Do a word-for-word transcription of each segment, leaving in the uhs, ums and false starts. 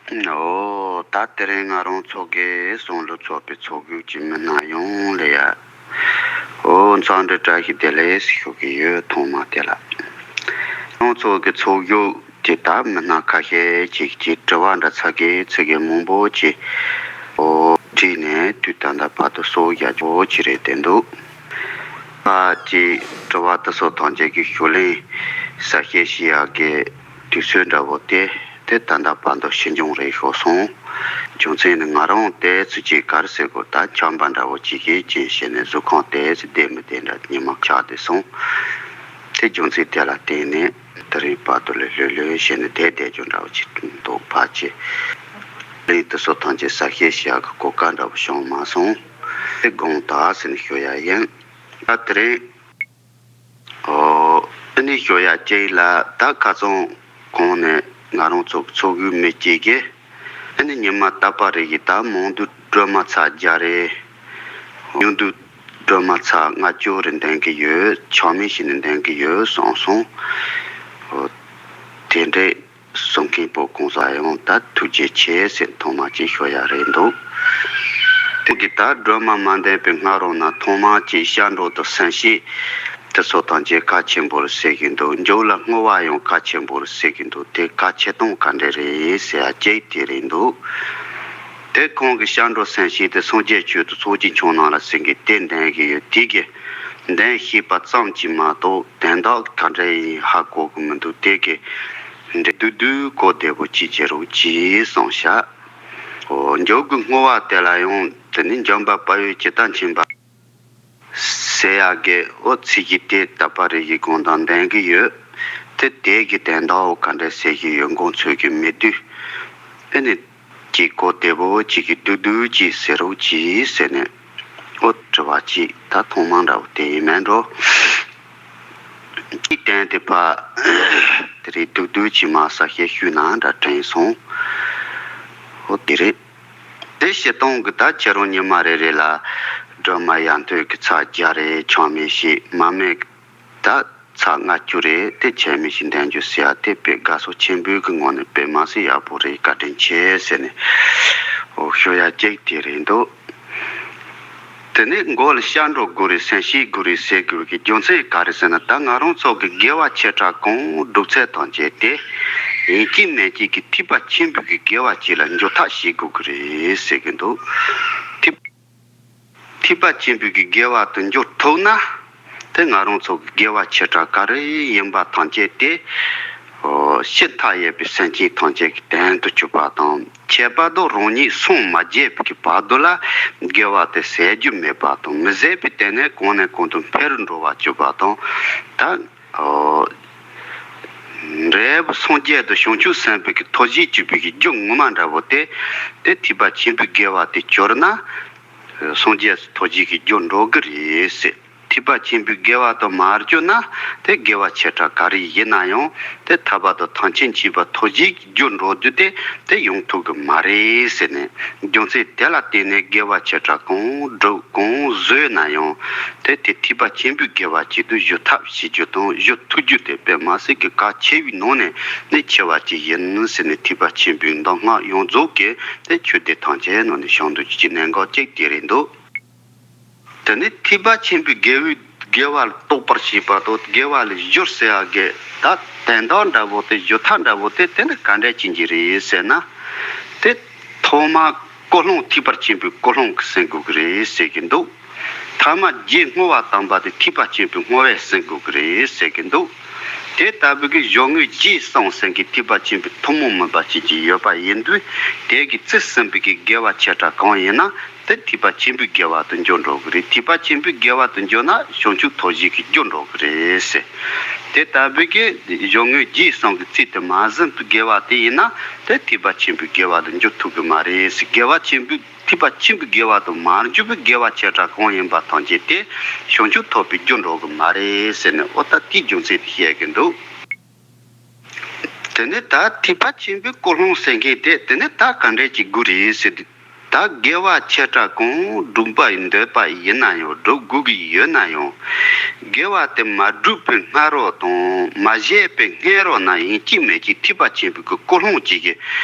ཨོ། ད་དེ་རིང་ང་རང་ཚོ་གི་བསམ་བློ་ཚོགས་པའི་ཚོགས་ཞུགས་ཀྱི་མི་སྣ་ཡོངས་ལ་ཡ། ཨོ། འཚམས་འདྲི་བཀྲ་ཤིས་བདེ་ལེགས་ཞུ་གི་ཡོད། ཐོག་མ་དེ་ལ། ང་ཚོ་གི་ཚོགས་ཞུགས་ཀྱི་ད་མི་སྣ་ཁ་ཤས་ཅིག་གིས་དྲི་བ་འདྲ་ཚ་གི་ཚིག་གི་མང་པོ་ཅིག་ཨོ། དྲིས་ནས་དུས་ད་ལྟ་བར་དུ་སོ་བརྒྱད་ཅུ་ཅིག་རེད་བསྡད་འདུག་ཨ་ཅིག་དྲི་བ་དེ་ཚོ་ཐམས་ཅད་ཀྱི་ཞུ་ལན་གསལ་བཤད་ཞུ་ཡག་གི་དུས་ཚོད་འདྲ་བོ་དེ་དེ་ད་ལྟ་བར་དུ་ཕྱིས་འབྱུང་རེད་ཤོར་སོང་། རྒྱུ་མཚན་ནི་ང་རང་དེ་ཚོ་ཅིག་ག་རེ་ཟེར་དགོས། ད་ཆམ་པ་འདྲ་བོ་ཅིག་གིས་རྐྱེན་བྱས་ནས་གཟུགས་ཁམས་དེ་ཚོ་བདེ་མི་བདེ་འདྲ་ཉི་མ་ཆགས་བསྡད་སོང་། དེ་རྒྱུ་མཚན་དེ་ལ་བརྟེན་ནས་དེ་རིང་བར་དུ་ལས་ལྷོད་ལྷོད་བྱས་ནས་བསྡད་བསྡད་རྒྱུ་འདྲ་བོ་ཅིག་འདུག་ཕལ་ཆེར། ལན་དེ་ཚོ་ཐམས་ཅད་གསལ་བཤད་བྱེད་ཡག་གི་གོ་སྐབས་འདྲ་བོ་བྱུང་མ་སོང་། དེ་དགོངས་དག་ཟེར་ནས་ཞུ་ཡག་ཡིན། ད་དེ་རིང་ཨོ། ཨ་ནི་ཞུ་ཡག་གཅིག་ལ་ད་ཁ་སང་གོང་ནས་ང་རང་ཚོ་གི་ཚོགས་ཞུགས་མི་གཅིག་གིས་ཨ་ནི་ཉི་མ་རྟག་པ་རེ་བཞིན་ད་མང་དུ་སྒྲོལ་མ་ཚར་བརྒྱ་རེ། ཉུང་དུ་སྒྲོལ་མ་ཚར་ལྔ་བཅུ་རེ་འདོན་གི་ཡོད། ཆག་མེད་བྱས་ནས་འདོན་གི་ཡོད་གསུངས་སོང་། ཨོ། དེ་འདྲའི་གསུང་མཁན་པོ་གང་ཟག་ཡང་ད་ཐུགས་རྗེ་ཆེ་ཟེར་ཐོག་མ་ཅིག་ཞུ་ཡག་རེད་འདུག་དེ་གི་ད་སྒྲོལ་མ་མ་འདོན་པའི་སྔ་རོལ་ན་ཐོག་མ་ཅིག་སྐྱབས་འགྲོ་དང་སེམས་བསྐྱེད་དེ་ཚོ་ཐམས་ཅད་གལ་ཆེན་པོ་རེད་ཟེར་གི་འདུག་མཇུག་ལ་བསྔོ་བ་ཡང་གལ་ཆེན་པོ་རེད་ཟེར་གི་འདུག་དེ་གལ་ཆེ་སྟངས་ག་འདྲ་རེད་ཟེར་ཡག་གཅིག་དེ་རེད་འདུག་དེ་ཁོང་གི་སྐྱབས་འགྲོ་སེམས་བསྐྱེད་དེ་སངས་རྒྱས་ཆོས་དང་ཚོགས་ཀྱི་མཆོག་རྣམས་ལ་ཟེར་གི་དེ་འདོན་གི་ཡོད། དེ་གི་འདོན་ཤེས་པ་ཙམ་གྱིས་མ་གཏོགས་དོན་དག་ག་འདྲ་ཡིན་ཧ་གོ་གི་མི་འདུག་དེ་གི་འདྲ་བསྡུས་བསྡུས་གོ་བདེ་པོ་ཅིག་བྱེད་རོགས་གྱིས་གསུངས་ཤག་ཨོ། མཇུག་གི་བསྔོ་བ་དེ་ལ་ཡང་དེ་ནི་འཇམ་དཔལ་དཔའ་བོས་ཇི་ལྟར་མཁྱེན་པ་ཟེར་ཡག་གི་ཨོ་ཚིག་གི་དེ་རྟག་པ་རེ་བཞིན་གང་དང་ལྡན་གི་ཡོད། དེ་དེ་གི་དོན་དག་འོ་ག་འདྲ་ཟེར་གི་ཡོད་མགོ་ཚོས་གི་མི་འདུག་ཨེ་ནི་ཅིག་གོ་བདེ་པོ་ཅིག་གི་བསྡུས་བསྡུས་ཅིག་ཟེར་རོགས་གྱིས་ཟེར་ནས་ཨོ་དྲི་བ་ཅིག་ད་ཐོག་མ་འདྲ་བོ་དེ་ཡིན་མེད་འགྲོ། ཅིག་བསྟན་དེ་ཕ་དེ་རེད། བསྡུས་བསྡུས་ཅིག་མ་གསལ་བཤད་ཞུས་ན་འདྲ་དྲན་སོང་། ཨོ་དེ་རེད། དེ་བྱེད་སྟངས་ཀྱི་ད་ཁྱེད་རང་ཉི་མ་རེ་རེ་ལ་སྒྲོལ་མ་ཡར་ཐོན་གྱི་ཚར་བརྒྱ་རེ་ཆག་མེད་བྱས་མ་མེད་ད་ཚར་ལྔ་བཅུ་རེ་དེ་ཆག་མེད་བྱས་འདོན་རྒྱུ་ཟེར་ཡག་དེ་དཔེ་དགའ་ཚོར་ཆེན་པོའི་གི་ངང་ནས་དཔེ་མ་སྲིད་ཡག་པོ་རེད། བཀའ་དྲིན་ཆེ་ཟེར་ནས་ཨོ་ཞུ་ཡག་གཅིག་དེ་རེད་འདུག་དེ་ནས་མགོ་ལ་སྐྱབས་འགྲོ་དགོས་རེད། སེམས་བསྐྱེད་དགོས་རེད་ཟེར་དགོས་ཀྱི་རྒྱུ་མཚན་ག་རེ་ཟེར་ན་ད་ང་རང་ཚོ་གི་དགེ་བ་ཆེ་ཕྲ་གང་སྒྲུབ་ཚད་དང་བཅས་ཏེ་ཡིན་གཅིག་མིན་གཅིག་གི་ཐེག་པ་ཆེན་པོའི་གི་དགེ་བ་ཅིག་ལ་འགྱུར་ཐབས་བྱེད་དགོས་ཀྱི་རེད་ཟེར་གི་འདུག་ཐེག་ཐེག་པ་ཆེན་པོའི་གི་དགེ་བ་དུ་འགྱུར་ཐུབ་ན་དེ་ང་རང་ཚོ་གི་དགེ་བ་ཆེ་ཕྲ་ག་རེ་ཡིན་པ་ཐམས་ཅད་དེ་ཤི་མཐའ་ཡས་པའི་སེམས་ཅན་ཐམས་ཅད་ཀྱི་དོན་དུ་གྱུར་པ་དང་། ཁྱད་པར་དུ་རང་ཉིད་སངས་མ་རྒྱས་པའི་བར་དུ་ལ་དགེ་བ་དེ་ཟད་རྒྱུ་མེད་པ་དང་། མི་ཟད་པའི་སྟེང་ནས་གོང་ནས་གོང་དུ་འཕེལ་རུ་འགྲོ་བར་གྱུར་པ་དང་། ད་འབྲས་བུ་སངས་རྒྱས་དང་བྱང་ཆུབ་སེམས་དཔའི་གི་ཐོབ་བྱའི་སྤྱོད་པའི་གི་རྒྱུ་ངོ་མ་འདྲ་བོ་དེ་དེ་ཐེག་པ་ཆེན་པོའི་དགེ་བ་དེ་གྱུར་ན། སངས་རྒྱས་སུ་ཐོབ་བྱའི་གི་རྒྱུར་འགྲོ་གི་རེད་ཟེར། ཐེག་པ་ཆེན་པོའི་དགེ་བ་དུ་མར་གྱུར་ན་དེ་དགེ་བ་ཆེ་ཕྲ་ག་རེ་ཡིན་ན་ཡང་དེ་ཐར་པ་དང་ཐམས་ཅད་མཁྱེན་པ་ཐོབ་བྱའི་རྒྱུར་འགྲོ་རྒྱུ་དེ་དེ་ཡོང་ཐུབ་གི་མ་རེད་ཟེར་ནས། རྒྱུ་མཚན་དེ་ལ་བརྟེན་ནས་དགེ་བ་ཆེ་ཕྲ་གང་སྒྲུབ་གང་བཟོས་ན་ཡང་དེ་དེ་ཐེག་པ་ཆེན་པོའི་དགེ་བ་ཅིག་ཏུ་འགྱུར་ཐབས་བྱེད་རྒྱུ་དང་འགྱུར་ཐུབ་རྒྱུ་དེ་དཔེ་མ་སྲིད་ཀྱི་གལ་ཆེ་བའི་ནང་ནས་ནི་ཆེ་བ་ཅིག་ཡིན་ཟེར་ནས་ཐེག་པ་ཆེན་པོའི་གདམས་ངག་ཡོངས་རྫོགས་ཀྱི་དེ་ཆོས་སྡེ་ཐམས་ཅད་ནང་ནས་བྱུང་འདུག་རྒྱུ་གི་གནད་འགག་གཅིག་དེ་རེད་འདུག་དེ་ནི་ཐེག་པ་ཆེན་པོའི་དགེ་བའི་དགེ་བ་ལ་རྟོགས་པར་བྱེད་པ་དང་དགེ་བ་ལ་སྦྱོར་ཟེར་ཡག་གི་ད་དོན་དག་འདྲ་བོ་དེ་སྦྱོར་ཐབས་འདྲ་བོ་དེ་དེ་ནི་ག་འདྲ་ཅིག་གི་རེད་ཟེར་ན། དེ་ཐོག་མ་ཀུན་སློང་ཐེག་པ་ཆེན་པོའི་ཀུན་སློང་གིས་ཟིན་དགོས་ཀྱི་རེད་ཟེར་གྱི་འདུག་ཐ་མ་རྗེས་བསྔོ་བ་དམ་པ་དེ་ཐེག་པ་ཆེན་པོའི་བསྔོ་བས་ཟིན་དགོས་ཀྱི་རེད་ཟེར་གྱི་འདུག་དེ་ལྟ་བུའི་གི་གཞོན་ནུའི་རྗེས་སུ་ཟིན་གྱི་ཐེག་པ་ཆེན་པོའི་ཐུན་མོང་མིན་པ་ཅིག་ཅིག་ཡོད་པ་ཡིན་དུས་དེ་གི་རྩིས་ཟིན་པའི་གི་དགེ་བ་ཆེ་ཕྲ་གང་ཡིན་ན། དེ་ཐེག་པ་ཆེན་པོའི་དགེ་བ་དུ་འགྱུར་འགྲོ་གི་རེད། ཐེག་པ་ཆེན་པོའི་དགེ་བ་དུ་འགྱུར་ན་བྱང་ཆུབ་ཐོབ་བྱའི་གི་རྒྱུར་འགྲོ་གི་རེད་ཟེར། དེ་ལྟ་བུའི་གི་གཞོན་ནུའི་རྗེས་སུ་ཟིན་གྱི་རྩིས་དེ་མ་ཟིན་པའི་དགེ་བ་དེ་ཡིན་ན་དེ་ཐེག་པ་ཆེན་པོའི་དགེ་བ་དུ་འགྱུར་ཐུབ་གི་མ་རེད་ཟེར། དགེ་བ་ཆེན་པོའི་ཐེག་པ་ཆེན་པོའི་དགེ་བ་དུ་མར་འགྱུར་བའི་དགེ་བ་ཆེ་ཕྲ་གང་ཡིན་པ་ཐམས་ཅད་དེ་བྱང་ཆུབ་ཐོབ་པའི་རྒྱུར་འགྲོ་གི་མ་རེད་ཟེར་ནས་ཨོ་ད་དེའི་རྒྱུ་མཚན་དེ་བཤད་གི་འདུག་དེ་ནས་ད་ཐེག་པ་ཆེན་པོའི་ཀུན་སློང་ཟེར་མཁན་དེ་དེ་ནས་ད་ག་འདྲས་ཅིག་དགོས་རེད་ཟེར་དུས། ད་ ད་དགེ་བ་ཆེ་ཕྲ་གང་སྒྲུབ་པར་འདོད་པ་ཡིན་ན་ཡང་སྒྲུབ་དགོས་ཀྱི་ཡོད་ན་ཡང་། དགེ་བ་དེ་མ་བསྒྲུབས་པའི་སྔ་རོལ་དང་མ་བྱས་པའི་སྔོན་རོལ་ན་ཡིན་གཅིག་མིན་གཅིག་ཐེག་པ་ཆེན་པོའི་གི་ཀུན་སློང་གཅིག་གིས་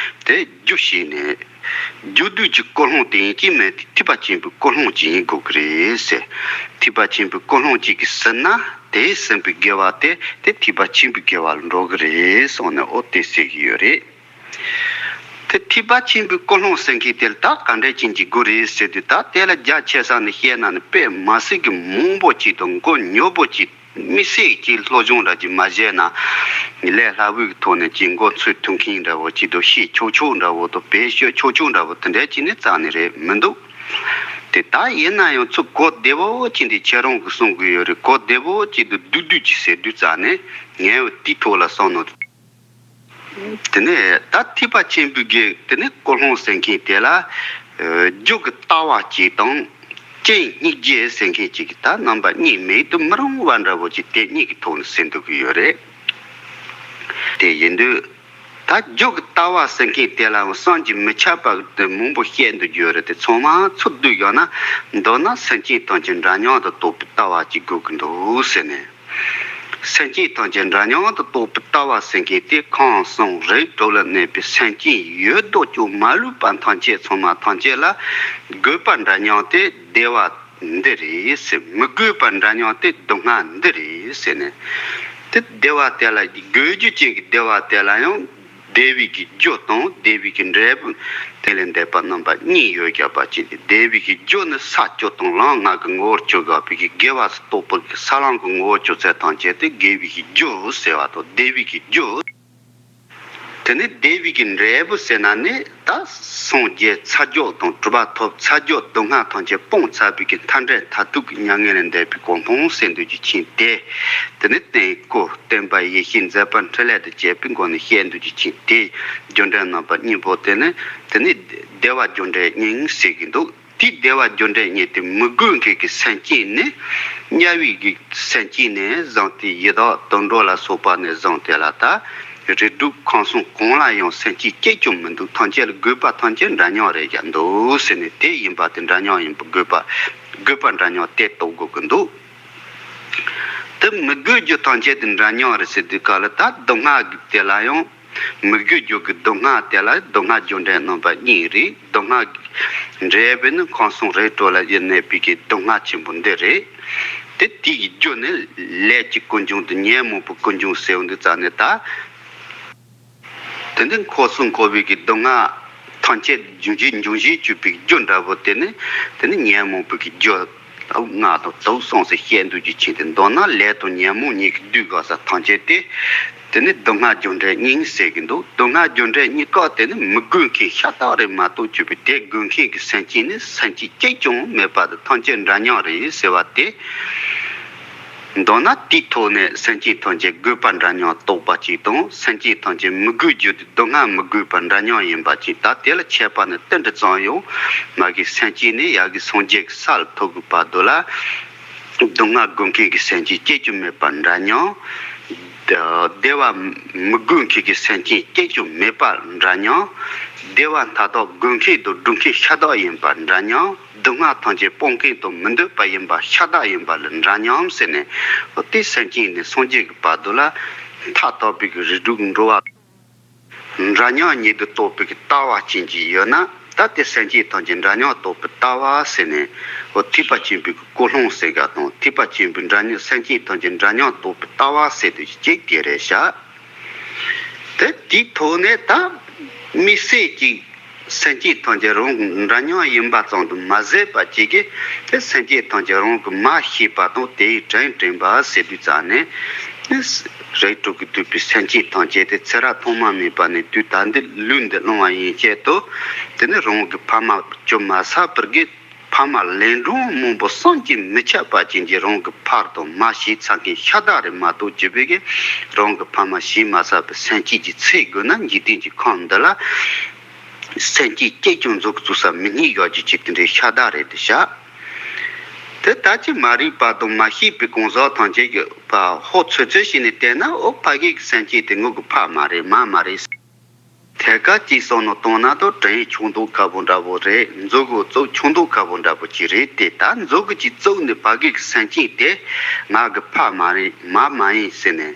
དེ་རྒྱུ་བྱས་ནས། རྒྱུ་དུས་ཀྱི་ཀུན་སློང་དེ་ཡིན་གཅིག་མིན་གཅིག་ཐེག་པ་ཆེན་པོའི་ཀུན་སློང་གཅིག་ཡིན་དགོས་ཀྱི་རེད་ཟེར། ཐེག་པ་ཆེན་པོའི་ཀུན་སློང་གཅིག་གིས་ཟིན་ན་དེས་ཟིན་པའི་དགེ་བ་དེ་དེ་ཐེག་པ་ཆེན་པོའི་དགེ་བ་ལ་འགྲོ་གི་རེད་གསུངས་ནས་ཨོ་དེ་ཟེར་གྱི་ཡོད་རེད། དེ་ཐེག་པ་ཆེན་པོའི་ཀུན་སློང་ཟེར་མཁན་དེ་ལ་ད་ག་འདྲས་ཅན་གྱི་དགོས་རེད་ཟེར་དུས། ད་དེ་ལ་རྒྱ་ཆེ་ས་ནས་བཤད་ན་ནི་དཔེ་མ་སྲིད་ཀྱི་མང་པོ་ཅིག་དང་མགོ་ཉོབ་པོ་ཅིག་དམིགས་བསལ་གྱི་སློབ་སྦྱོང་འདྲ་ཅིག་མ་བྱས་ན། ལས་སླ་བོའི་ཐོག་ནས་ཅིག་མགོ་ཚོས་ཐུབ་མཁན་འདྲ་བོ་ཅིག་དང་ཤེས་ཆོག་ཆོག་འདྲ་བོ་དང་བེད་སྤྱོད་ཆོག་ཆོག་འདྲ་བོ་དེ་འདྲས་ཅིག་ནི་རྩ་ནས་རེད་མི་འདུག་དེ་ད་ཡིན་ན་ཡང་ཚུར་གོ་བདེ་བོ་ཅིག་འདི་ཁྱེད་རང་གིས་གསུང་གི་ཡོད་རེད། གོ་བདེ་བོ་ཅིག་ཏུ་བསྡུས་བསྡུས་ཅིག་ཟེར་དུས་ཙང་ནས་ངས་དེའི་ཐོག་ལ་བསམ་ནོ། དེ་ནས་ད་ཐེག་པ་ཆེན་པོའི་གི་དེ་ནས་ཀུན་སློང་ཟེར་མཁན་དེ་ལ། རྒྱུ་གི་ལྟ་བ་གཅིག་དང་། རྐྱེན་སྙིང་རྗེ་ཟེར་མཁན་གཅིག་གི་ད་རྣམ་པ་གཉིས་མེད་དུ་མི་རུང་བ་འདྲ་བོ་ཅིག་དེ་གཉིས་ཀྱི་ཐོག་ནས་ཟེར་འདུག་གི་ཡོད་རེད། དེ་ཡིན་དུས། ད་རྒྱུ་གི་ལྟ་བ་ཟེར་མཁན་དེ་ལའང་བསམ་གྱིས་མི་ཁྱབ་པ་དེ་མང་པོ་བཤད་འདུག་རྒྱུ་རེད། དེ་ཚང་མ་ཚུར་བསྡུས་ཡོང་ན། མདོར་ན་སེམས་ཅན་ཐམས་ཅད་འདྲ་མཉམ་དུ་རྟོགས་པའི་ལྟ་བ་ཅིག་དགོས་ཀྱི་འདུག་ཟེར་ནས། སེམས་ཅན་ཐམས་ཅད་འདྲ་མཉམ་དུ་རྟོགས་པའི་ལྟ་བ་ཟེར་མཁན་དེ་ཁམས་གསུམ་རིགས་དྲུག་ལ་གནས་པའི་སེམས་ཅན་ཡོད་དོ་ཅོག་མ་ལུས་པ་ཐམས་ཅད་ཚང་མ་ཐམས་ཅད་ལ་དགོས་པ་འདྲ་མཉམ་དེ་བདེ་བ་འདི་རེད་ཟེར། མི་དགོས་པ་འདྲ་མཉམ་དེ་སྡུག་བསྔལ་འདི་རེད་ཟེར་ནས། དེ་བདེ་བ་དེ་ལ་དགོས་རྒྱུ་ཅན་གྱི་བདེ་བ་དེ་ལ་ཡང་བདེ་བའི་གི་རྒྱུ་དང་བདེ་བའི་གི་འབྲས་བུ་དེ་ལས་འདས་པ་རྣམ་པ་གཉིས་ཡོད་རྒྱུ་བ་ཅིག་སྟེ། བདེ་བའི་གི་རྒྱུ་ནི་ས་བཅུ་དང་ལམ་ལྔ་གི་ངོ་བོར་གྱུར་དགོས་པའི་གི་དགེ་བ་སུ་རྟོགས་པའི་གི་ས་ལམ་གི་ངོ་བོར་གྱུར་ཚད་ཐམས་ཅད་དེ་དགེ་བའི་གི་རྒྱུ་ཟེར་བ་དང་བདེ་བའི་གི་རྒྱུ། དེ་ནས་བདེ་བའི་གི་འབྲས་བུ་ཟེར་ན་ནི་ད་སངས་རྒྱས་ཚ་རྒྱས་དང་གྲུབ་པ་ཐོབ་ཚ་རྒྱས་སྡུག་བསྔལ་ཐམས་ཅད་སྤངས་ཚར་བའི་གི་མཐའ་འབྲས་མཐར་ཐུག་གི་མྱ་ངན་ལས་འདས་པའི་གོ་འཕང་ཟེར་འདོད་ཀྱི་ཆེན་དེ། དེ་ནི་རྟེན་སྐུ་བསྟན་པ་ཡེ་ཤེས་མཛད་པ་འཕྲིན་ལས་དང་བཅས་པའི་སྒོ་ནས་བཤད་འདོད་ཀྱི་ཆེན་དེ། རྒྱུ་འབྲས་རྣམ་པ་གཉིས་པོ་དེ་ནི་དེ་ནི་བདེ་བ་རྒྱུ་འབྲས་གཉིས་ཟེར་གྱི་འདུག་དེའི་བདེ་བ་རྒྱུ་འབྲས་གཉིས་དེ་མི་དགོས་མཁན་གྱི་སེམས་ཅན་ནི། དམྱལ་བའི་གི་སེམས་ཅན་ནས་བཟུང་སྟེ་ཡི་དྭགས་དུད་འགྲོ་ལ་སོགས་པ་ནས་བཟུང་སྟེ་ལ་ད། རིགས་དྲུག་ཁམས་གསུམ་གང་ལ་ཡང་སེམས་ཅན་གཅིག་ཀྱང་མི་འདུག་ཐམས་ཅད་ལ་དགོས་པ་ཐམས་ཅད་འདྲ་མཉམ་རེད་ཀྱང་འདུག་ཟེར་ནས། དེ་ཡིན་པ་དེ་འདྲ་མཉམ་ཡིན་པ་དགོས་པ། དགོས་པ་འདྲ་མཉམ་དེ་རྟོགས་དགོས་ཀྱི་འདུག་དེ་མི་དགོས་རྒྱུ་ཐམས་ཅད་དེ་འདྲ་མཉམ་རེད་ཟེར་དུས་སྐབས་ལ་ད་སྡུག་བསྔལ་གྱི་དེ་ལ་ཡང་། མི་དགོས་རྒྱུ་གི་སྡུག་བསྔལ་དེ་ལ་སྡུག་བསྔལ་རྒྱུ་འབྲས་རྣམ་པ་གཉིས་རེད། སྡུག་བསྔལ་གྱི་འབྲས་བུ་ནི་ཁམས་གསུམ་རིགས་དྲུག་ལ་གནས་པའི་གི་སྡུག་བསྔལ་ཆེན་པོ་འདི་རེད། དེ་དེ་ཡི་རྒྱུ་ནི་ལས་ཀྱི་ཀུན་འབྱུང་དང་ཉོན་མོངས་པའི་ཀུན་འབྱུང་ཟེར་བ་འདི་རྩ་ནས་ད། དེ་ནི་འཁོར་གསུམ་འཁོར་བའི་གི་སྡུག་བསྔལ་ཐམས་ཅད་འབྱུང་བཞི་འབྱུང་བཞིར་གྱུར་པའི་རྒྱུ་འདྲ་བོ་དེ་ནི། དེ་ནི་ཉོན་མོངས་པའི་གི་རྒྱུ། དུག་ལྔ་དང་དུག་གསུམ་ཟེར་བཤད་འདོད་ཀྱི་ཆེད་དུ། མདོར་ན་ལས་དང་ཉོན་མོངས་གཉིས་ཀྱིས་བསྡུས་དགོས་ས་ཐམས་ཅད་དེ། དེ་ནི་སྡུག་བསྔལ་རྒྱུ་འབྲས་གཉིས་ཟེར་གྱི་འདུག་སྡུག་བསྔལ་རྒྱུ་འབྲས་གཉིས་ཀ་དེ་ནི་མི་དགོས་མཁན་ཤ་སྟག་རེད་མ་གཏོགས་གྱུར་པའི་དེ་དགོས་མཁན་གྱི་སེམས་ཅན་ནི་སེམས་ཅན་གཅིག་ཀྱང་མེད་པ་དང་ཐམས་ཅད་འདྲ་མཉམ་རེད་ཟེར་བ་དེ། མདོར་ན་དེའི་ཐོག་ནས་སེམས་ཅན་ཐམས་ཅད་དགོས་པ་འདྲ་མཉམ་རྟོགས་པ་གཅིག་དང་། སེམས་ཅན་ཐམས་ཅད་མི་དགོས་རྒྱུ་དེ་སྡུག་བསྔལ་མི་དགོས་པ་འདྲ་མཉམ་ཡིན་པ་གཅིག་ད་དེ་ལ་ཁྱད་པར་ནི་ཏིལ་འབྲུ་ཙམ་ཡང་མ་གི་སེམས་ཅན་ནི་ཡ་གི་སངས་རྒྱས་ཀྱི་ས་ལ་ཐོབ་དགོས་བར་དུ་ལ། སྡུག་བསྔལ་དགོས་མཁན་གྱི་སེམས་ཅན་སྐྱེ་རྒྱུ་མེད་པ་འདྲ་མཉམ། བདེ་བ་མི་དགོས་མཁན་གྱི་སེམས་ཅན་སྐྱེ་རྒྱུ་མེད་པ་འདྲ་མཉམ། བདེ་བ་མཐའ་དག་དགོས་མཁན་དང་སྒྲུབ་མཁན་ཤ་སྟག་ཡིན་པ་འདྲ་མཉམ། སྡུག་བསྔལ་ཐམས་ཅད་སྤོང་མཁན་དང་མི་འདོད་པ་ཡིན་པ་ཤ་སྟག་ཡིན་པ་ལ་འདྲ་མཉམ་ཟེར་ནས། དེ་སེམས་ཅན་ནི་སངས་རྒྱས་ཀྱི་བར་དུ་ལ། མཐའ་དག་པའི་གི་རིགས་དྲུག་འགྲོ་བ། འདྲ་མཉམ་ཉིད་དུ་རྟོགས་པའི་གི་ལྟ་བ་ཅན་གྱི་ཡོད་ན། ད་དེ་སེམས་ཅན་ཐམས་ཅད་འདྲ་མཉམ་རྟོགས་པའི་ལྟ་བ་ཟེར་ནས། འོ་ཐེག་པ་ཆེན་པོའི་གི་ཀུན་སློང་ཟེར་ག་དང་། ཐེག་པ་ཆེན་པོའི་འདྲ་མཉམ་སེམས་ཅན་ཐམས་ཅད་འདྲ་མཉམ་རྟོགས་པའི་ལྟ་བ་ཟེར་དུས་གཅིག་དེ་རེད་བཞག་དེ་དེའི་ཐོག་ནས་ད་དམིགས་བསལ་གྱི་སེམས་ཅན་ཐམས་ཅད་རང་གི་འདྲ་མཉམ་ཡིན་པ་ཙམ་དུ་མ་ཟད་པ་བཅས་ཀྱི་དེ་སེམས་ཅན་ཐམས་ཅད་རང་གི་མ་ཤེས་པ་དང་དེ་ཡི་དྲིན་དྲན་པ་ཟེར་དུས་ཙམ་ནས། རིགས་དྲུག་གིས་བསྡུས་པའི་སེམས་ཅན་ཐམས་ཅད་དེ་ཚེ་རབས་ཐོག་མ་མེད་པ་ནས་དུས་ད་ལྟའི་ལུས་འདི་བླངས་པ་ཡན་ཆད་དུ། དེ་ནི་རང་གི་ཕ་མ་བཅུ་མ་ཟ་བར་གྱི། ཕ་མ་ལན་གྲངས་མང་པོ་བསམ་གྱིས་མི་ཁྱབ་པ་ཅན་གྱི་རང་གི་ཕ་དང་མ་ཤི་ཚར་མཁན་ཤ་སྟག་རེད་མ་གཏོགས་གྱུར་པའི་གི་རང་གི་ཕ་མ་ཤི་མ་ཚར་བའི་སེམས་ཅན་གྱི་ཚེ་དགོས་ན་འཇིག་རྟེན་གྱི་ཁམས་འདི་ལ་སེམས་ཅན་གཅིག་ཀྱང་འཛུགས་བཙུགས་ས་མི་རྙེད་ཡོད་ཀྱི་ཅིག་དེ་འདྲའི་ཤ་སྟག་རེད་དེ་བཞག་དེ་ལྟ་ཅི་མ་རིག་པ་དང་མ་ཤེས་པའི་གང་ཟག་ཐམས་ཅད་ཀྱིས་ཕར་ཧོ་ཚོད་ཚོད་བྱས་ནས་བལྟས་ན། འོ་ཕ་གི་གི་སེམས་ཅན་དེ་ངོ་གི་ཕ་མ་རེད་མ་མ་རེད། ཐད་ཀ་གཅིག་བསམ་བློ་བཏང་ན་ད་དྲིན་ཆུང་མདོག་ཁ་པོ་འདྲ་པོ་རེད། མཛོ་གི་གཙུག་ཆུང་མདོག་ཁ་པོ་འདྲ་པོ་ཅིག་རེད་དེ། ད་མཛོ་གི་གཅིག་གཙུག་ནས་ཕ་གི་གི་སེམས་ཅན་དེ་ང་གི་ཕ་མ་རེད། མ་མ་ཡིན་ཟེར་ནས།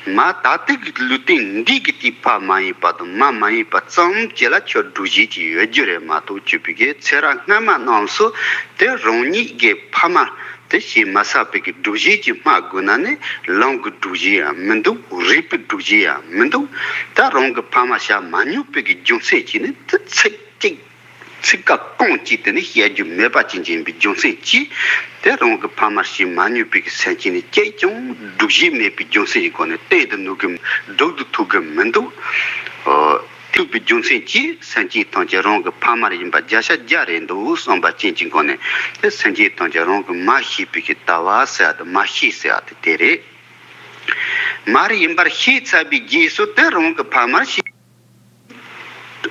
མ་ད་ལྟའི་གི་ལུས་རྟེན་འདི་གི་དེ་ཕ་མ་ཡིན་པ་དང་མ་མ་ཡིན་པ་ཙམ་ཅིག་ལ་ཁྱོད་སྒྲུབ་བྱེད་ཅིག་ཡོད་རྒྱུ་རེད་མ་གཏོགས། ཁྱོད་ཕ་གི་ཚེ་རབས་སྔ་མ་རྣམས་སུ་དེ་རང་ཉིད་ཀྱི་ཕ་མ་དེ་ཞེས་མ་བསགས་པའི་གི་སྒྲུབ་བྱེད་ཅིག་སྨྲ་དགོས་ན་ནི་ལམ་གྱི་སྒྲུབ་བྱེད་ཡང་མི་འདུག་རིགས་པའི་སྒྲུབ་བྱེད་ཡང་མི་འདུག་ད་རང་གི་ཕ་མ་བྱ་མ་མྱོང་པའི་གི་རྒྱུ་མཚན་གྱིས་ནི་དེ་ཚིག་གཅིག་ཚིག་ཀ་རྐང་གཅིག་དེ་ནི་བཤད་རྒྱུ་མེད་པ་ཅན་ཅིག་ཡིན་པའི་རྒྱུ་མཚན་གྱིས། དེ་རང་གི་ཕ་མར་ཞིག་མ་ཉོས་པའི་གི་སེམས་ཅན་ནི་ཅིས་ཀྱང་སྒྲུབ་བྱེད་མེད་པའི་རྒྱུ་མཚན་གྱི་སྒོ་ནས་གཏན་དུ་ནུས་ཀྱི་སྒྲུབ་ཏུ་ཐུབ་ཀྱི་མི་འདུག་ཨོ། ཐུབ་པའི་རྒྱུ་མཚན་གྱིས་སེམས་ཅན་ཐམས་ཅད་རང་གི་ཕ་མར་ཡིན་པ་བརྒྱ་ཆ་བརྒྱ་རེད་འདུག་བསམ་པ་ཅན་གྱི་སྒོ་ནས། དེ་སེམས་ཅན་ཐམས་ཅད་རང་གི་མ་ཤེས་པའི་གི་ལྟ་བ་ཟེར་བ་དེ། མ་ཤེས་ཟེར་བ་དེ་དེ་རེད། མར་ཡིན་པར་ཤེས་ཚར་བའི་རྗེས་སུ་དེ་རང་གི་ཕ་མར་ཤེས།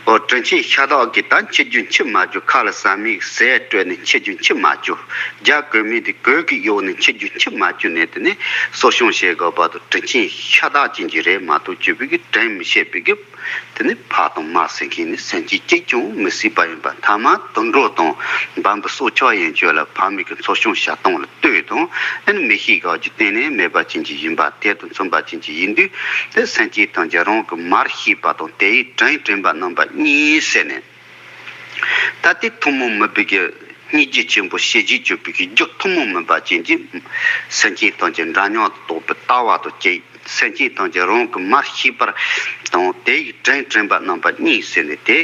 ཨོ། དྲིན་ཆེན་ཤ་སྟག་གིས་ད་འཆི་རྒྱུ་འཆི་མ་རྒྱུ། ཁ་ལ་ཟ་མའི་ཟས་སྤྲད་ནས་འཆི་རྒྱུ་འཆི་མ་རྒྱུ། རྒྱ་གོས་མེད་དེ་གོས་ཀྱིས་གཡོགས་ནས་འཆི་རྒྱུ་འཆི་མ་རྒྱུ་ནས། དེ་ནས་གསོ་སྐྱོང་བྱེད་དགོས་པ་དང་དྲིན་ཆེན་ཤ་སྟག་ཅན་གྱི་རེད་མ་གཏོགས། ཁྱོད་ཕ་གི་དྲིན་མི་ཤེས་པའི་གི་དེ་ནས་ཕ་དང་མ་ཟེར་མཁན་ནི་སེམས་ཅན་གཅིག་ཀྱང་མི་སྲིད་པ་ཡིན་པ། ཐ་མ་དུད་འགྲོ་དང་འབའ་འབུ་སྲོག་ཆགས་ཡན་ཆོད་ལ་ཕ་མའི་གི་འཚོ་སྐྱོང་བྱ་སྟངས་ལ་ལྟོས་དང་། ཨ་ནི་མི་ཤེས་ག་གི་གཏན་ནས་མེད་པ་ཅན་གྱི་ཡིན་པ། དེ་དང་མཚུངས་པ་ཅན་གྱི་ཡིན་དུས། དེ་སེམས་ཅན་ཐམས་ཅད་རང་གི་མར་ཤེས་པ་དང་དེ་ཡི་དྲིན་དྲན་པ་རྣམ་པ་གཉིས་ཟེར་ནས། ད་དེ་ཐུན་མོང་མིན་པའི་གི་སྙིང་རྗེ་ཆེན་པོ་ཞེ་གཅིག་གྱུར་པའི་གི་རྒྱུ་ཐུན་མོང་མིན་པ་ཅན་གྱི་སེམས་ཅན་ཐམས་ཅད་འདྲ་མཉམ་དུ་རྟོགས་པའི་ལྟ་བ་དང་གཅིག་སེམས་ཅན་ཐམས་ཅད་རང་གི་མར་ཤེས་པར་དང་དེ་ཡི་དྲིན་དྲན་པ་རྣམ་པ་གཉིས་ཟེར་ནས། དེ་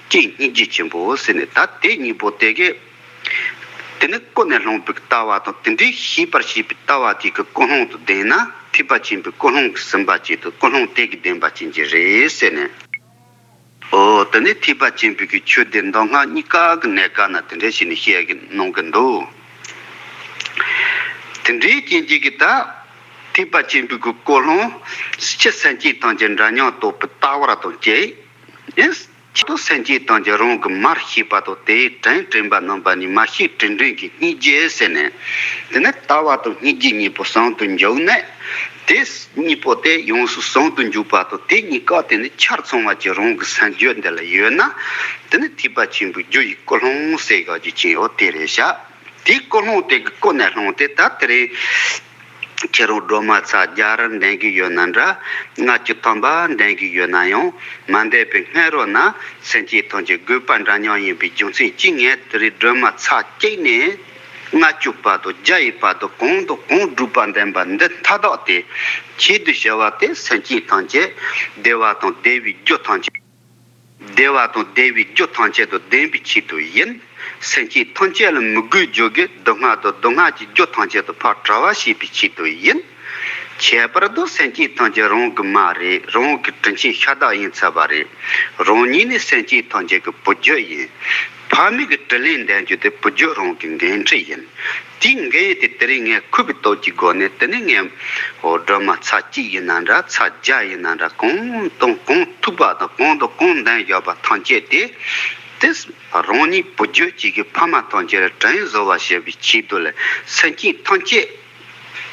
གཅིག་སྙིང་རྗེ་ཆེན་པོ་ཟེར་ནས། ད་དེ་གཉིས་པོ་དེ་གི་དེ་ནི་ཀུན་ནས་བསླངས་པའི་ལྟ་བ་དང་། དེ་འདྲའི་ཤེས་པར་བྱེད་པའི་ལྟ་བ་དེ་གི་ཀུན་སློང་དུ་ལྡན་ན། ཐེག་པ་ཆེན་པོའི་ཀུན་སློང་གིས་ཟིན་པ་ཅིག་དང་། ཀུན་སློང་དེ་གིས་ལྡན་པ་ཅན་གྱི་རེད་ཟེར་ནས། ཨོ། དེ་ནས་ཐེག་པ་ཆེན་པོའི་གི་ཆོས་སྡེ་མདོ་སྔགས་གཉིས་ཀ་གི་གནས་སྐབས་ན་དེ་འདྲ་བྱས་ནས་བཤད་གི་གནང་གི་འདུག་དེ་འདྲའི་རྐྱེན་གྱིས་གི་ད་ཐེག་པ་ཆེན་པོའི་གི་ཀུན་སློང་། སྤྱིར་སེམས་ཅན་ཐམས་ཅད་འདྲ་མཉམ་རྟོགས་པའི་ལྟ་བ་དང་གཅིག་ཨེ། ཁྱད་དུ་སེམས་ཅན་ཐམས་ཅད་རང་གི་མར་ཤེས་པ་དང་དེའི་དྲིན་དྲན་པ་རྣམ་པ་གཉིས། མར་ཤེས་དྲིན་དྲན་གྱི་སྙིང་རྗེ་ཟེར་ནས། དེ་ནས་ལྟ་བ་དང་སྙིང་རྗེ་གཉིས་པོ་ཟུང་དུ་འཇུག་ནས། དེ་གཉིས་པོ་དེ་ཡོངས་སུ་ཟུང་དུ་འཇུག་པ་དང་། དེ་གཉིས་ཀ་དེ་ནི་ཆར་ཚང་བ་ཅིག་རང་གི་སེམས་རྒྱུད་འདི་ལ་ཡོད་ན། དེ་ནི་ཐེག་པ་ཆེན་པོའི་རྒྱུ་ཡི་ཀུན་སློང་ཟེར་ག་གི་ཅན་ཡོད་དེ་རེད་ཤག་དེའི་ཀུན་སློང་དེ་གི་ཀུན་ནས་བསླངས་ཏེ། ད་དེ་རིང་ཁྱེད་རང་སྒྲོལ་མ་ཚར་བརྒྱ་རེ་འདོན་གི་ཡོད་ན་འདྲ། ལྔ་བཅུ་ཐམ་པ་འདོན་གི་ཡོད་ན་ཡང་། མ་འདོན་པའི་སྔ་རོལ་ན་སེམས་ཅན་ཐམས་ཅད་དགོས་པ་འདྲ་མཉམ་ཡིན་པའི་རྒྱུ་མཚན་གྱིས། ངས་དེ་རིང་སྒྲོལ་མ་ཚར་གཅིག་ནས་ལྔ་བཅུ་བར་དུ། བརྒྱ་ཡི་བར་དུ་གང་དང་གང་སྒྲུབ་པ་འདོན་པ་འདི་མཐའ་དག་དེ་ཆེད་དུ་བྱ་བ་དེ། སེམས་ཅན་ཐམས་ཅད་བདེ་བ་དང་བདེ་བའི་རྒྱུ་ཐམས་ཅད། བདེ་བ་དང་བདེ་བའི་རྒྱུ་ཐམས་ཅད་དང་ལྡན་པའི་ཆེད་དུ་ཡིན། སེམས་ཅན་ཐམས་ཅད་ལ་མི་དགོས་རྒྱུ་གི་སྡུག་བསྔལ་དང་སྡུག་བསྔལ་གྱི་རྒྱུ་ཐམས་ཅད་དང་ཕར་བྲལ་བ་བྱེད་པའི་ཆེད་དུ་ཡིན། ཁྱད་པར་དུ་སེམས་ཅན་ཐམས་ཅད་རང་གི་མ་རེད། རང་གི་དྲིན་ཆེན་ཤ་སྟག་ཡིན་ཚར་བ་རེད། རང་ཉིད་ནི་སེམས་ཅན་ཐམས་ཅད་ཀྱི་བུ་རྒྱུད་ཡིན། ཕ་མའི་གི་དྲིན་ལན་འདེབས་རྒྱུ་དེ་བུ་རྒྱུད་རང་གི་འགན་འཁྲི་ཡིན། དེའི་འགན་དེ་དེ་རིང་ངས་འཁུར་བའི་སྟོབས་ཀྱི་སྒོ་ནས། དེ་ནས་ངས་ཨོ་སྒྲོལ་མ་ཚར་གཅིག་ཡིན་ན་འདྲ། ཚར་བརྒྱ་ཡིན་ན་འདྲ། གང་དང་གང་ཐུབ་པ་དང་གང་དང་གང་འདོན་ཡོད་པ་ཐམས་ཅད་དེ། དེ་རང་ཉིད་བུ་རྒྱུད་གཅིག་གི་ཕ་མ་ཐམས་ཅད་ལ་དྲིན་གཟོ་བར་བྱེད་པའི་ཆེད་དུ་ལ། སེམས་ཅན་ཐམས་ཅད་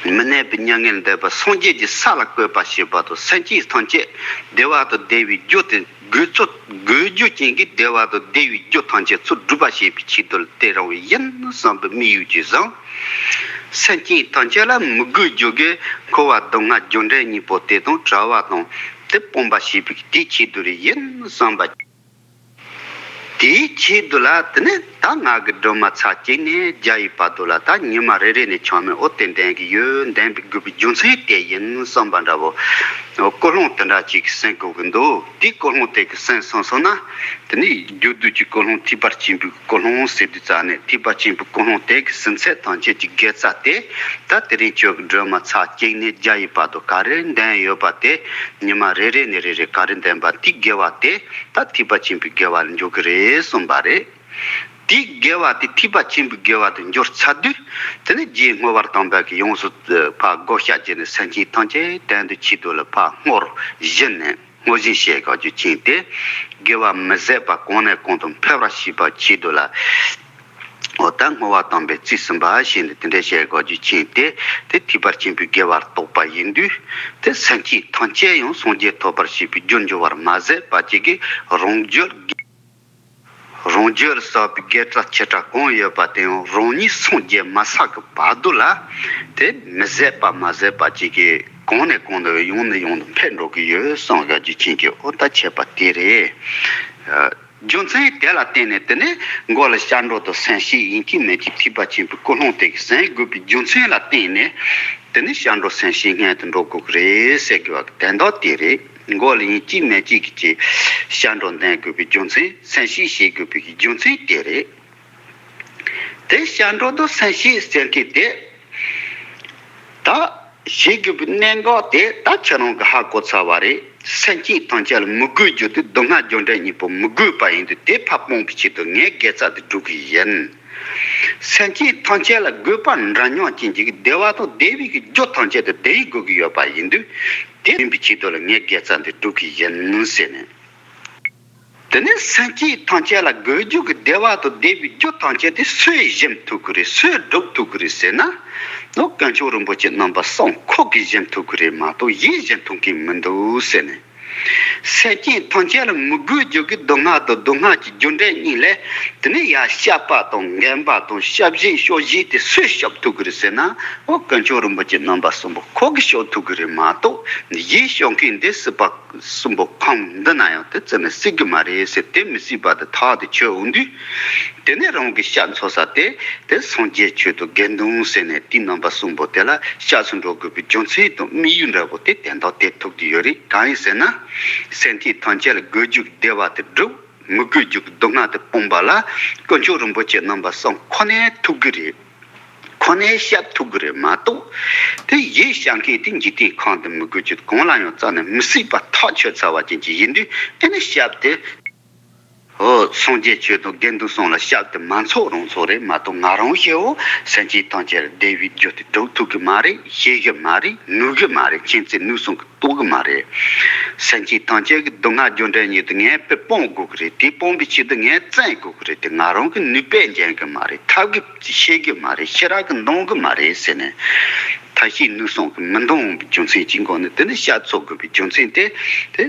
མི་གནས་པའི་མྱ་ངན་འདས་པ་སངས་རྒྱས་ཀྱི་ས་ལ་བཀོད་པར་བྱེད་པ་དང་། སེམས་ཅན་ཐམས་ཅད་བདེ་བ་དང་བདེ་བའི་རྒྱུ་དེ་དགོས་ཚུལ། དགོས་རྒྱུ་ཅན་གྱི་བདེ་བ་དང་བདེ་བའི་རྒྱུ་ཐམས་ཅད་ཚུར་སྒྲུབ་པར་བྱེད་པའི་ཆེད་དུ་དེ་རང་ཡིན་བསམ་པའི་དམིགས་ཡུལ་གྱིས་བཟུང་། སེམས་ཅན་ཐམས་ཅད་ལ་མི་དགོས་རྒྱུ་གི་འཁོར་བ་སྡུག་བསྔལ་རྒྱུ་འབྲས་གཉིས་པོ་དེ་དང་བྲལ་བ་དང་དེ་སྤོང་བར་བྱེད་པའི་དེའི་ཆེད་དུ་རེ་ཡིན་བསམ་པ། དེའི་ཆེད་དུ་ལ་དེ་ནས་ད་ང་གི་སྒྲོལ་མ་ཚར་གཅིག་ནས་བརྒྱ་ཡི་བར་དུ་ལ། ད་ཉི་མ་རེ་རེ་ནས་ཆང་མེད་འོ་དེ་འདོན་གི་ཡོད། འདོན་པའི་དགོས་པའི་རྒྱུ་མཚན་དེ་ཡིན་བསམ་པ་འདྲ་བོ། ཀུན་སློང་དེ་འདྲ་ཅིག་གསན་དགོས་ཀྱི་འདུག་དེའི་ཀུན་སློང་དེ་གི་གསན་སོང་སོང་ན། དེ་ནས་རྒྱུ་དུས་ཀྱི་ཀུན་སློང་ཐེག་པ་ཆེན་པོའི་ཀུན་སློང་ཟེར་དུས་ཙ་ནས། ཐེག་པ་ཆེན་པོའི་ཀུན་སློང་དེ་གི་ཟིན་ཚད་ཐམས་ཅད་ཀྱི་དགེ་རྩ་དེ། ད་དེ་རིང་ཁྱོད་ཀྱི་སྒྲོལ་མ་ཚར་གཅིག་ནས་བརྒྱ་ཡི་བར་དུ་ག་རེ་འདོན་ཡོད་པ་དེ། ཉི་མ་རེ་རེ་ནས་རེ་རེ་ག་རེ་འདོན་པ་དེའི་དགེ་བ་དེ། ད་ཐེག་པ་ཆེན་པོའི་དགེ་བ་ལ་འཇུག་གི་རེད་གསུངས་པ་རེད། དེའི་དགེ་བ་དེ་ཐེག་པ་ཆེན་པོའི་དགེ་བ་དེ་འབྱོར་ཚར་དུས། དེ་ནས་རྗེ་བསྔོ་བ་དམ་པ་གིས་ཡོངས་སུ་ཕར་བགོ་བཤའ་བྱས་ནས། སེམས་ཅན་ཐམས་ཅད་དོན་དུ་ཆེད་དུ་ལ་ཕར་བསྔོར་བཞིན་ནས། བསྔོ་བཞིན་བྱས་ག་རྒྱུ་ཅན་དེ། དགེ་བ་མི་ཟད་པ་གོང་ནས་གོང་དུ་འཕེལ་བར་བྱེད་པའི་ཆེད་དུ་ལ། འོ་ད་བསྔོ་བ་དམ་པའི་རྩིས་ཟིན་པ་ཞེས་ནས་དེ་འདྲའི་བཤད་དགོས་རྒྱུ་ཅན་དེ། དེ་ཐེག་པ་ཆེན་པོའི་དགེ་བར་གཏོགས་པ་ཡིན་དུས། དེ་སེམས་ཅན་ཐམས་ཅད་ཡང་སངས་རྒྱས་ཐོབ་པར་བྱེད་པའི་རྒྱུར་འགྱུར་བར་མ་ཟད་པ་ཅིག་གིས་རང་རྒྱུད། རང་རྒྱུད་བསགས་པའི་དགེ་རྩ་ཆེ་ཕྲ་གང་ཡོད་པ་དེ་ཡང་རང་ཉིད་སངས་རྒྱས་མ་ཚར་གི་བར་དུ་ལ། དེ་མི་ཟད་པ་མ་ཟད་པ་ཅིག་གིས་གང་ནས་གང་དུ་ཡང་ནས་ཡང་དུ་འཕེལ་འགྲོ་གི་ཡོད་བསམ་དགོས་རྒྱུ་ཅན་གྱི། འོ་ད་ཁྱད་པར་དེ་རེད། རྒྱུ་མཚན་དེ་ལ་བརྟེན་ནས་དེ་ནས་མགོ་ལ་སྐྱབས་འགྲོ་དང་སེམས་བསྐྱེད་ཡིན་གཅིག་མིན་གཅིག་ཐེག་པ་ཆེན་པོའི་ཀུན་སློང་དེ་གི་ཟིན་དགོས་པའི་རྒྱུ་མཚན་ལ་བརྟེན་ནས། དེ་ནས་སྐྱབས་འགྲོ་སེམས་བསྐྱེད་སྔོན་དུ་འགྲོ་དགོས་ཀྱི་རེད་ཟེར་དགོས་པ་གི་དོན་དག་དེ་རེད། མགོ་ལ་ཡིན་གཅིག་མིན་གཅིག་གི་ཅིག་སྐྱབས་འགྲོ་འདོན་དགོས་པའི་རྒྱུ་མཚན། སེམས་བསྐྱེད་བྱེད་དགོས་པའི་རྒྱུ་མཚན་དེ་རེད། དེ་སྐྱབས་འགྲོ་དང་སེམས་བསྐྱེད་ཟེར་མཁན་དེ། ད་བྱེད་དགོས་པའི་གནད་འགག་དེ་ད་ཁྱེད་རང་གིས་ཧ་གོ་ཚར་བ་རེད། སེམས་ཅན་ཐམས་ཅད་ལ་མི་དགོས་རྒྱུ་དེ་སྡུག་བསྔལ་རྒྱུ་འབྲས་གཉིས་པོ་མི་དགོས་པ་ཡིན་དུས། དེ་ཕར་སྤོང་བའི་ཆེད་དུ་ངས་དགེ་རྩ་དེ་སྒྲུབ་ཀྱི་ཡིན། སེམས་ཅན་ཐམས་ཅད་ལ་དགོས་པ་འདྲ་མཉམ་ཅན་གྱི་བདེ་བ་དང་བདེ་བའི་གི་རྒྱུ་ཐམས་ཅད་དེ་དེ་ཡིས་དགོས་ཀྱི་ཡོད་པ་ཡིན་དུས། དེ་ཡིན་པའི་ཆེད་དུ་ལ་ངས་དགེ་རྩ་འདི་སྒྲུབ་ཀྱི་ཡིན་ཟེར་ནས། དེ་ནས་སེམས་ཅན་ཐམས་ཅད་ལ་དགོས་རྒྱུ་གི་བདེ་བ་དང་བདེ་བའི་རྒྱུ་ཐམས་ཅད་དེ་སུས་ཞིམ་ཐུབ་ཀྱི་རེད། སུས་སྒྲུབ་ཐུབ་ཀྱི་རེད་ཟེར་ན། ནོ་དཀོན་མཆོག་རིན་པོ་ཆེ་རྣམ་པ་གསུམ་ཁོ་གིས་ཞིམ་ཐུབ་ཀྱི་རེད་མ་གཏོགས་ཡིས་ཞིམ་ཐུབ་མཁན་མི་འདུག་ཟེར་ནས། སེམས་ཅན་ཐམས་ཅད་ལ་མི་དགོས་རྒྱུ་གི་སྡུག་བསྔལ་དང་སྡུག་བསྔལ་གྱི་རྒྱུ་འབྲས་གཉིས་ལས། དེ་ནས་ཡར་བཤགས་པ་དང་འགེམས་པ་དང་བསྐྱབ་བྱའི་སྐྱོབ་བྱེད་དེ་སུས་སྐྱོབ་ཐུབ་ཀྱི་རེད་ཟེར་ན། ཨོ་དཀོན་མཆོག་རིན་པོ་ཆེ་རྣམ་པ་གསུམ་པོ་ཁོ་གིས་སྐྱོབ་ཐུབ་ཀྱི་རེད་མ་གཏོགས། ཡིས་སྐྱོབ་མཁན་འདི་སྲིད་པ་གསུམ་པོ་ཁམས་འདི་ན་ཡང་དེ་བརྩི་ནས་སྲིད་ཀྱི་མ་རེད་ཟེར། དེ་མི་སྲིད་པ་དེ་ཐག་དེ་ཆོད་འོང་དུས། དེ་ནས་རང་གི་སྐྱབས་འཚོལ་ས་དེ་དེ་སངས་རྒྱས་ཆོས་དང་དགེ་འདུན་ཟེར་ནས། དེ་རྣམ་པ་གསུམ་པོ་དེ་ལ་སྐྱབས་སུ་འགྲོ་དགོས་པའི་རྒྱུ་མཚན་དང་དམིགས་ཡུལ་འདྲ་པོ་དེ་དོན་དག་དེ་ཐུག་གི་ཡོད་རེད། གང་ཡིན་ཟེར་ན། སེམས་ཅན་ཐམས་ཅད་ལ་དགོས་རྒྱུ་གི་བདེ་བ་དེ་སྒྲུབ། མི་དགོས་རྒྱུ་གི་སྡུག་བསྔལ་དེ་སྤོང་བ་ལ། དཀོན་མཆོག་རིན་པོ་ཆེ་རྣམ་པ་གསུམ་ཁོ་ནས་ཐུབ་ཀྱི་རེད། ཁོ་ནས་སྐྱོབ་ཐུབ་ཀྱི་རེད་མ་གཏོགས། དེ་ཡིས་སྐྱོབ་མཁན་དེ་འཇིག་རྟེན་ཁམས་འདི་མི་དགོས་རྒྱུ་གང་ལ་ཡང་རྩ་ནས་མི་སྲིད་པ་ཐག་ཆོད་ཚར་བ་ཅན་ཅིག་ཡིན་དུས། དེ་ནས་སྐྱབས་དེ། འོ་སངས་རྒྱས་ཆོས་དང་དགེ་འདུན་གསུམ་ལ་སྐྱབས་དེ་མ་འཚོལ་རུང་འཚོལ་རེད་མ་གཏོགས། ང་རང་ཤེའོ། སེམས་ཅན་ཐམས་ཅད་ལ་བདེ་བའི་རྒྱུ་དེ་སྒྲུབ་ཐུབ་ཀྱི་མ་རེད། ཤེས་ཀྱི་མ་རེད། ནུས་ཀྱི་མ་རེད། མཁྱེན་བརྩེ་ནུས་གསུམ་གྱིས་རྟོགས་ཀྱི་མ་རེད། སེམས་ཅན་ཐམས་ཅད་ཀྱི་སྡུག་བསྔལ་རྒྱུ་འབྲས་གཉིས་དེ་ངས་དཔེ་སྤོང་དགོས་ཀྱི་རེད། དེ་སྤོང་བའི་ཆེད་དུ་ངས་བཙན་དགོས་ཀྱི་རེད། དེ་ང་རང་གི་ནུས་པས་འཇོན་གྱི་མ་རེད། ཐབས་ཀྱིས་ཤེས་ཀྱི་མ་རེད། ཤེས་རབ་ཀྱིས་འདང་གི་མ་རེད་ཟེར་ནས། ཐབས་ཤེས་ནུས་གསུམ་གྱིས་མི་འདང་བའི་རྒྱུ་མཚན་གཅིག་འགོ་ནས། དེ་ནས་སྐྱབས་འཚོལ་དགོས་པའི་རྒྱུ་མཚན་དེ། དེ་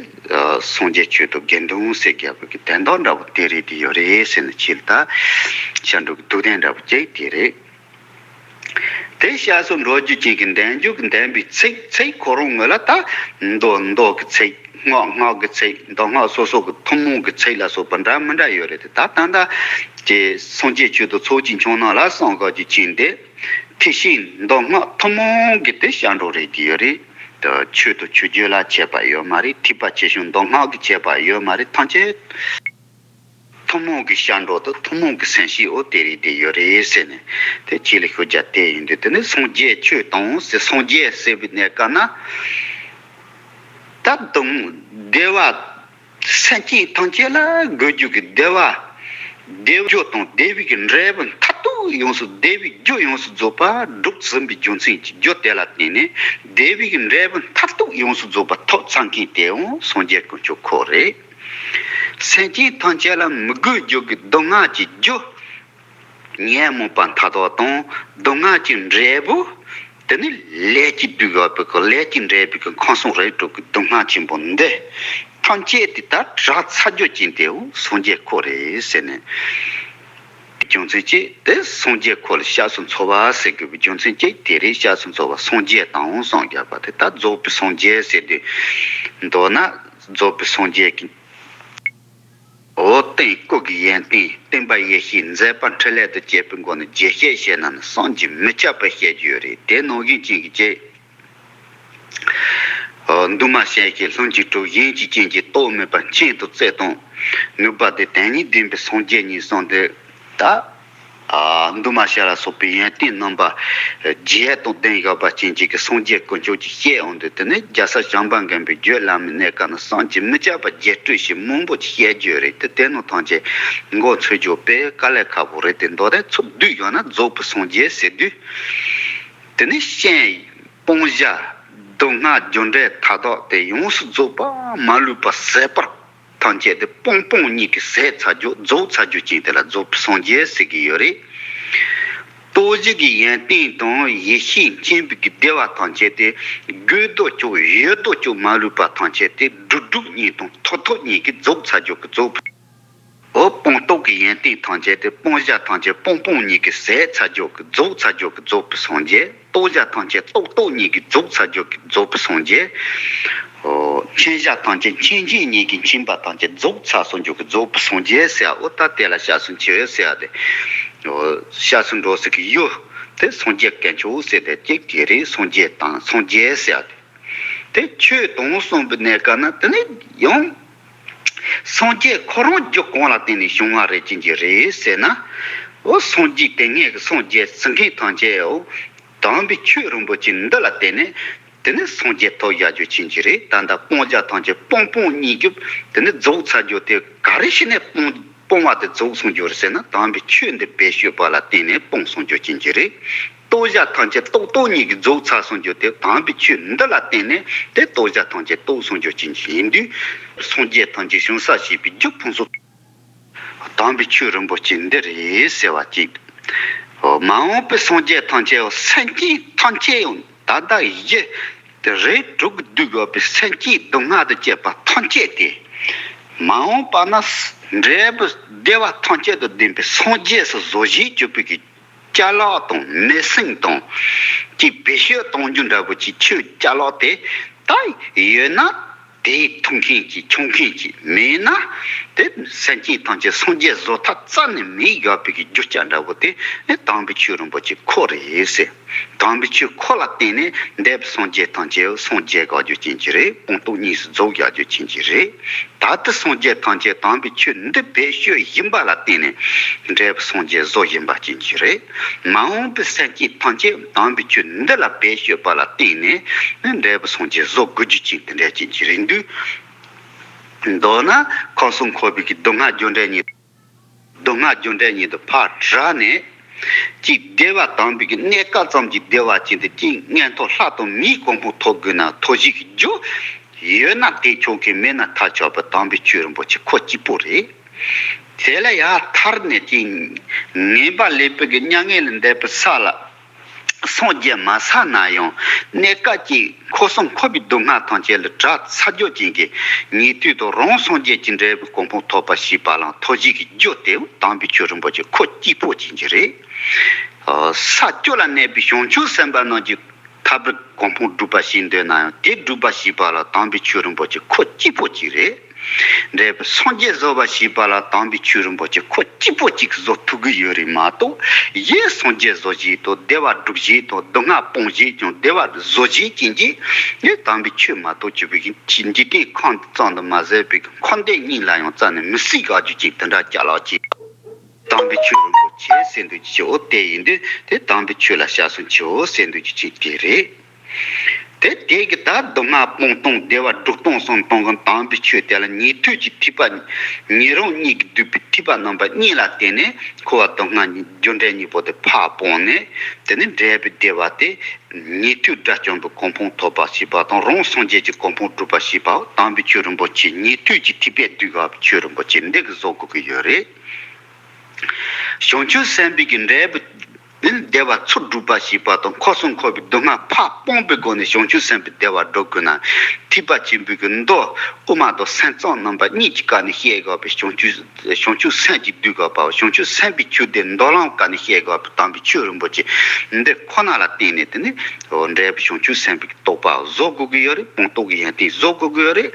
སངས་རྒྱས་ཆོས་དང་དགེ་འདུན་ཟེར་རྒྱབ་པའི་གི་དོན་དག་འདྲ་པོ་དེ་རེད། དེ་ཡོད་རེད་ཟེར་ནས། ཁྱེད་ལ་ད་སྐྱབས་འགྲོ་གི་སྡུག་བསྔལ་འདྲ་པོ་ཅིག་དེ་རེད། དེ་སྐྱབས་སུ་འགྲོ་རྒྱུ་ཅན་གྱི་འདོད་འཇོ་གི་འདོན་པའི་ཚིག། ཚིག་ཁོ་རང་ངོས་ལ་ད་མདོ་མདོ་གི་ཚིག། སྔགས་སྔགས་ཀྱི་ཚིག། མདོ་སྔགས་སོ་སོ་གི་ཐུན་མོང་གི་ཚིག་ལ་སོགས་པ་འདྲ་མི་འདྲ་ཡོད་རེད་དེ། ད་ད་ལྟ་ཀྱི་སངས་རྒྱས་ཆོས་དང་ཚོགས་ཀྱི་མཆོག་རྣམས་ལ་གསུངས་དགོས་རྒྱུ་ཅན་དེ། ཐེག་ཆེན་མདོ་སྔགས་ཐུན་མོང་གི་དེ་སྐྱབས་འགྲོ་རེད་ཀྱི་ཡོད་རེད། ད་ཆོས་དང་ཆོས་བརྒྱུད་ལ་ཁྱད་པར་ཡོད་མ་རེད། ཐེག་པ་ཆེ་ཆུང་མདོ་སྔགས་ཀྱི་ཁྱད་པར་ཡོད་མ་རེད། ཐམས་ཅད་ཐུན་མོང་གི་སྐྱབས་འགྲོ་དང་ཐུན་མོང་གི་སེམས་བསྐྱེད། འོ་དེ་རེད་དེ་ཡོད་རེད་ཟེར་ནས། དེ་ཁྱེད་ལ་ཞུ་རྒྱུ་དེ་ཡིན་དུས། དེ་ནི་སངས་རྒྱས་ཆོས་དང་ཟེར། སངས་རྒྱས་ཟེར་བའི་གནས་སྐབས་ན། ད་དུང་བདེ་བ། སེམས་ཅན་ཐམས་ཅད་ལ་དགོས་རྒྱུ་གི་བདེ་བ། བདེ་རྒྱུ་དང་བདེ་བའི་གི་འབྲས་བུ་མཐར་ཐུག་ཡོངས་སུ། བདེ་བའི་རྒྱུ་ཡོངས་སུ་རྫོགས་པ་སྒྲུབ་ཟིན་པའི་རྒྱུ་མཚན་གྱི་རྒྱུ་དེ་ལ་བརྟེན་ནས། བདེ་བའི་གི་འབྲས་བུ་མཐར་ཐུག་ཡོངས་སུ་རྫོགས་པ་ཐོབ་ཚར་མཁན་དེའང་སངས་རྒྱས་དཀོན་མཆོག་ཁོ་རེད། སེམས་ཅན་ཐམས་ཅད་ལ་མི་དགོས་རྒྱུ་གི་སྡུག་བསྔལ་གྱི་རྒྱུ། ཉོན་མོངས་པ་མཐའ་དག་དང་སྡུག་བསྔལ་གྱི་འབྲས་བུ། དེ་ནི་ལས་ཀྱིས་བསྡུས་ཡོད་པའི་གི། ལས་ཀྱིས་འབྲས་བུའི་གི་ཁམས་གསུམ་རིགས་དྲུག་གི་སྡུག་བསྔལ་ཆེན་པོ་འདི་ཐམས་ཅད་དེ་ད་དག་ཚར་རྒྱུ་ཅན་དེའོ་སངས་རྒྱས་ཁོ་རེད་ཟེར་ནས། རྒྱུ་མཚན་གཅིག་དེ་སངས་རྒྱས་ཁོ་ལ་སྐྱབས་སུ་འཚོལ་བ་ཟེར་དགོས་པའི་རྒྱུ་མཚན་གཅིག་དེ་རེད། སྐྱབས་སུ་འཚོལ་བ་སངས་རྒྱས་དང་གསུངས་ཡོད་པ་དེ། ད་རྫོགས་པའི་སངས་རྒྱས་ཟེར་དུས། མདོར་ན་རྫོགས་པའི་སངས་རྒྱས་ཀྱི། འོ་སྟེང་སྐུ་གི་ཡོན་ཏན་བརྟན་པ་ཡེ་ཤེས་མཛད་པ་འཕྲིན་ལས་དང་བཅས་པའི་སྒོ་ནས་རྒྱས་བཤད་བྱས་ན་ནི་བསམ་གྱིས་མི་ཁྱབ་པ་བཤད་རྒྱུ་ཡོད་རེད། དེ་ནང་བཞིན་ཅན་གྱི་ཅིག། འོ་འདུས་མ་བྱས་ཀྱི་ལྷུན་གྱིས་གྲུབ། གཞན་གྱི་སྤྱན་གྱིས་རྟོགས་མེད་པ། མཁྱེན་དང་བརྩེ་དང་ནུས་པ་དེ་དོན་གཉིས་ལྡན་པའི་སངས་རྒྱས་ཉིད་གསུངས་ཏེ། ད་ཨ་འདུས་མ་བྱས་ལ་སོགས་པའི་ཡོན་ཏན་རྣམ་པ་བརྒྱད་དང་ལྡན་ཡོད་པ་ཅན་གཅིག་གི་སངས་རྒྱས་དཀོན་མཆོག་ཅིག་བཤད་འོང་དུས། དེ་ནི་རྒྱལ་སྲས་བྱམས་པ་མགོན་པོའི་རྒྱུད་བླ་མའི་གནས་སྐབས་ན་བསམ་གྱིས་མི་ཁྱབ་པ་རྒྱས་སྤྲོས་ཤིག་མང་པོ་ཅིག་བཤད་རྒྱུ་རེད་དེ། དེ་ནང་ཐམས་ཅད་མགོ་འཚོས་རྒྱུ་དཔེ་དཀའ་ལས་ཁག་པོ་རེད་དེ། མདོ་དོན་ཚུར་བསྡུས་ཡོང་ན་རྫོགས་པའི་སངས་རྒྱས་ཟེར་དུས། དེ་ནི་སྤྱན་སྤང་བྱ་སྡུག་བསྔལ་རྒྱུ་འབྲས་མཐའ་དག་དེ་ཡོངས་སུ་རྫོགས་པ་མ་ལུས་པ་ཟད་པར། ཐམས་ཅད་དེ་སྤང་སྤང་གཉིས་ཀྱིས་ཟད་ཚར་རྒྱུ། རྫོགས་ཚར་རྒྱུ་ཅན་དེ་ལ་རྫོགས་པའི་སངས་རྒྱས་ཟེར་གྱི་ཡོད་རེད། སྟོབས་བཞི་གི་ཡོན་ཏན་དང་ཡེ་ཤེས་མཁྱེན་པའི་གི་བདེ་བ་ཐམས་ཅད་དེ། དགོས་འདོད་ཅོག་ཡོད་དོ་ཅོག་མ་ལུས་པ་ཐམས་ཅད་དེ་སྒྲུབ་སྒྲུབ་གཉིས་དང་ཐོབ་ཐོབ་གཉིས་ཀྱིས་རྫོགས་ཚར་རྒྱུ་གི་རྫོགས། འོ་སྤངས་རྟོགས་ཀྱི་ཡོན་ཏན་ཐམས་ཅད་དེ་སྤང་བྱ་ཐམས་ཅད་སྤངས་སྤངས་གཉིས་ཀྱིས་ཟད་ཚར་རྒྱུ་གི་རྫོགས་ཚར་རྒྱུ་གི་རྫོགས་པའི་སངས་རྒྱས། རྟོགས་བྱ་ཐམས་ཅད་རྟོགས་རྟོགས་གཉིས་ཀྱིས་རྫོགས་ཚར་རྒྱུ་གི་རྫོགས་པའི་སངས་རྒྱས། འོ་མཁྱེན་བྱ་ཐམས་ཅད་མཁྱེན་བྱེད་གཉིས་ཀྱིས་མཁྱེན་པ་ཐམས་ཅད་རྫོགས་ཚར་སོང་རྒྱུ་གི་རྫོགས་པའི་སངས་རྒྱས་ཟེར། འོ་ད་དེ་ལ་སྐྱབས་སུ་མཆི་ཟེར་ཡ་དེ། འོ་སྐྱབས་སུ་འགྲོ་ས་གི་ཡུལ་དེ་སངས་རྒྱས་དཀོན་མཆོག་ཟེར་དེ་གཅིག་དེ་རེད། སངས་རྒྱས་དང་སངས་རྒྱས་ཟེར་ཡ་དེ། དེ་ཆོས་དང་གསུངས་པའི་གནས་སྐབས་ན་དེ་ནི་ཡང་སངས་རྒྱས་ཁོ་རང་རྒྱུ་གང་ལ་བརྟེན་ནས་བྱུང་བ་རེད་ཅན་གྱི་རེད་ཟེར་ན། འོ་སངས་རྒྱས་དེ་སྔའི་གི་སངས་རྒྱས་ཟེར་མཁན་ཐམས་ཅད་འོ་དམ་པའི་ཆོས་རིན་པོ་ཆེ་འདི་ལ་བརྟེན་ནས་དེ་ནི་སངས་རྒྱས་ཐོབ་བཞག་རྒྱུ་ཅན་གྱི་རེད། ད་ལྟ་སྤང་བྱ་ཐམས་ཅད་སྤངས་སྤངས་གཉིས་ཀྱིས་དེ་ནི་རྫོགས་ཚར་རྒྱུ་དེ་ག་རེ་བྱས་ནས་སྤངས་སྤོང་བ་དེ་རྫོགས་སོང་རྒྱུ་རེད་ཟེར་ན། དམ་པའི་ཆོས་འདི་བེད་སྤྱོད་པ་ལ་བརྟེན་ནས་སྤོང་སོང་རྒྱུ་ཅན་གྱི་རེད། རྟོགས་བྱ་ཐམས་ཅད་རྟོགས་རྟོགས་གཉིས་ཀྱིས་རྫོགས་ཚར་སོང་རྒྱུ་དེ་དམ་པའི་ཆོས་འདི་ལ་བརྟེན་ནས་དེ་རྟོགས་བྱ་ཐམས་ཅད་རྟོགས་སོང་རྒྱུ་ཅན་གྱི་ཡིན་དུས། སངས་རྒྱས་ཐམས་ཅད་བྱང་ས་ཞེས་པའི་རྒྱུ་ཕུན་སུམ། དམ་པའི་ཆོས་རིན་པོ་ཆེ་འདི་རེད་ཟེར་བ་གཅིག། མ་འོངས་པའི་སངས་རྒྱས་ཐམས་ཅད་སེམས་ཅན་ཐམས་ཅད་ཡང་ད་ལྟ་གཞི་དེ་རེད་དྲུག་གི་བསྡུས་དགོས་པའི་སེམས་ཅན་སྡུག་བསྔལ་དུ་སྐྱེས་པ་ཐམས་ཅད་དེ། མ་འོངས་པ་ན་འབྲས་བུ་བདེ་བ་ཐམས་ཅད་དང་ལྡན་པའི་སངས་རྒྱས་སུ་བཟོ་བྱེད་གྱུར་པའི་གི་ཅ་ལག་དང་མེ་སྲིན་དང་གི་བེད་སྤྱོད་གཏོང་རྒྱུ་འདྲ་པོ་ཅིག་ཆོས་ཅ་ལག་དེ་ད་ཡོད་ན་དེ་འཐུང་མཁན་གྱི་འཆང་མཁན་གྱི་མེད་ན་དེ་སེམས་ཅན་ཐམས་ཅད་སངས་རྒྱས་བཟོ་ཐབས་རྩ་ནས་མེད་དགོས་པའི་གི་རྒྱུ་ཆ་འདྲ་པོ་དེ་དམ་པའི་ཆོས་རིན་པོ་ཆེ་ཁོ་རེད་ཟེར། དམ་པའི་ཆོས་ཁོ་ལ་བརྟེན་ནས་འདས་པའི་སངས་རྒྱས་ཐམས་ཅད་སངས་རྒྱས་དགོས་རྒྱུ་ཅན་གྱི་རེད། སྤངས་རྟོགས་གཉིས་སུ་རྫོགས་དགོས་རྒྱུ་ཅན་གྱི་རེད། ད་ལྟ་སངས་རྒྱས་ཐམས་ཅད་དམ་པའི་ཆོས་འདི་བེད་སྤྱོད་བཞིན་པ་ལ་བརྟེན་ནས་འབྲས་བུ་སངས་རྒྱས་བཟོ་བཞིན་པ་ཅན་གྱི་རེད། མ་འོངས་པའི་སེམས་ཅན་ཐམས་ཅད་དམ་པའི་ཆོས་འདི་ལ་བེད་སྤྱོད་པ་ལ་བརྟེན་ནས་འབྲས་བུ་སངས་རྒྱས་བཟོ་དགོས་རྒྱུ་ཅན་དེ་འདྲ་ཅན་གྱི་རེད་འདུག། མདོར་ན་ཁམས་གསུམ་འཁོར་བའི་གི་སྡུག་བསྔལ་རྒྱུ་འབྲས་གཉིས། སྡུག་བསྔལ་རྒྱུ་འབྲས་གཉིས་དུ་ཕར་བྲལ་ནས། གཅིག་བདེ་བ་དམ་པའི་གི་གནས་སྐབས་ཙམ་གྱི་བདེ་བ་ཅན་དེ་གཅིག་མངོན་མཐོ་ལྷ་དང་མིའི་གོ་འཕང་ཐོབ་དགོས་ན་ཐོབ་བྱེད་ཀྱི་རྒྱུ། ཡོད་ན་དེས་ཆོག་གི་མེད་ན་ཐར་ཆོག་པའི་དམ་པའི་ཆོས་རིན་པོ་ཆེ་ཁོ་གཅིག་པོ་རེད། དེ་ལས་ཡར་ཐར་ནས་གཅིག་ངན་པ་ལེགས་པའི་གི་མྱ་ངན་ལས་འདས་པའི་ས་ལ། སངས་རྒྱས་མ་ཚར་ན་ཡང་གནས་སྐབས་ཀྱི་ཁམས་གསུམ་འཁོར་བའི་སྡུག་བསྔལ་ཐམས་ཅད་ལས་བྲལ་ཚར་རྒྱུ་ཅན་གྱི་ཉན་ཐོས་དང་རང་སངས་རྒྱས་ཀྱི་འབྲས་བུ་གོ་འཕང་ཐོབ་པ་ཞེས་པ་ལ་ཐོབ་བྱེད་ཀྱི་རྒྱུ་དེ་དམ་པའི་ཆོས་རིན་པོ་ཆེ་ཁོ་གཅིག་པོ་ཅན་གྱི་རེད། ས་བཅུ་ལ་གནས་པའི་བྱང་ཆུབ་སེམས་དཔའ་རྣམས་ཀྱིས་ཐར་པའི་གོ་འཕང་སྒྲུབ་པ་ཞིག་འདོད་ན་ཡང་དེ་སྒྲུབ་པ་ཞེས་པ་ལ་དམ་པའི་ཆོས་རིན་པོ་ཆེ་ཁོ་གཅིག་པོ་གཅིག་རེད། འབྲས་བུ་སངས་རྒྱས་བཟོ་བ་ཞེས་པ་ལ་དམ་པའི་ཆོས་རིན་པོ་ཆེ་ཁོ་གཅིག་པོ་གཅིག་བཟོ་ཐུབ་ཀྱི་ཡོད་རེད་མ་གཏོགས། གཞན་སངས་རྒྱས་བཟོ་བྱེད་དང་བདེ་བ་སྒྲུབ་བྱེད་དང་སྡུག་བསྔལ་སྤོང་བྱེད་ཀྱང་བདེ་བ་བཟོ་བྱེད་ཅན་གྱི་ནི་དམ་པའི་ཆོས་མ་གཏོགས་གཅིག་པུའི་འཇིག་རྟེན་ཁམས་ཙམ་དུ་མ་ཟད་པའི་འཁོར་འདས་གཉིས་ལ་ཡང་རྩ་ནས་མི་སྲིད་དགོས་རྒྱུ་ཅིག་དེ་འདྲ་ཅ་ལག་ཅིག། དམ་པའི་ཆོས་རིན་པོ་ཆེ་ཟེར་འདོད་ཀྱི་ཆེའོ་དེ་ཡིན་དུས་དེ་དམ་པའི་ཆོས་ལ་སྐྱབས་སུ་མཆིའོ་ཟེར་འདོད་ཀྱི་ཆེ་དེ་རེད། དེ་དེ་གི་ད་སྡུག་བསྔལ་སྤོང་སྟངས་བདེ་བ་སྒྲུབ་སྟངས་གསུམ་སྟོང་གི་དམ་པའི་ཆོས་དེ་ལ་ཉན་ཐོས་ཀྱི་ཐེག་པ་ཉན་རང་གཉིས་ཀྱིས་བསྡུས་པའི་ཐེག་པ་རྣམ་པ་གཉིས་ལ་བརྟེན་ནས་འཁོར་བ་སྡུག་བསྔལ་རྒྱུ་འབྲས་གཉིས་པོ་དེ་ཕར་སྤངས་ནས་དེ་ནས་འབྲས་བུ་བདེ་བ་དེ་ཉན་ཐོས་དགྲ་བཅོམ་པའི་གོ་འཕང་ཐོབ་པ་ཞེས་པ་དང་རང་སངས་རྒྱས་ཀྱི་གོ་འཕང་སྒྲུབ་པ་ཞེས་པའོ། དམ་པའི་ཆོས་རིན་པོ་ཆེ་ཉན་ཐོས་ཀྱི་ཐེག་པས་བསྡུས་པའི་ཆོས་རིན་པོ་ཆེ་འདི་གིས་བཟོ་དགོས་ཀྱི་ཡོད་རེད། བྱང་ཆུབ་སེམས་དཔའི་གི་འབྲས་བུ་བདེ་བ་ཚུར་སྒྲུབ་པ་ཞེས་པ་དང་འཁོར་གསུམ་འཁོར་བའི་སྡུག་བསྔལ་ཕར་སྤོང་པའི་སྒོ་ནས་བྱང་ཆུབ་སེམས་དཔའི་བདེ་བ་སྒྲུབ་དགོས་ན། ཐེག་པ་ཆེན་པོའི་གི་མདོ་དབུ་མ་དང་སེམས་ཙམ་རྣམ་པ་གཉིས་ཀྱི་སྐབས་ནས་བཤད་དགོས་པའི་བྱང་ཆུབ་བྱང་ཆུབ་སེམས་ཀྱིས་བསྡུས་དགོས་པའོ། བྱང་ཆུབ་སེམས་དཔའི་ཆོས་དེ་མདོ་ལམ་སྐབས་ནས་བཤད་དགོས་པའི་དམ་པའི་ཆོས་རིན་པོ་ཆེ་འདི་ཁོ་ན་ལ་བརྟེན་ནས་དེ་ནི་འབྲས་བུ་བྱང་ཆུབ་སེམས་དཔའི་གི་རྟོགས་པ་བཟོ་དགོས་ཀྱི་ཡོད་རེད། སྤངས་རྟོགས་ཀྱི་ཡོན་ཏན་བཟོ་དགོས་ཀྱི་ཡོད་རེད།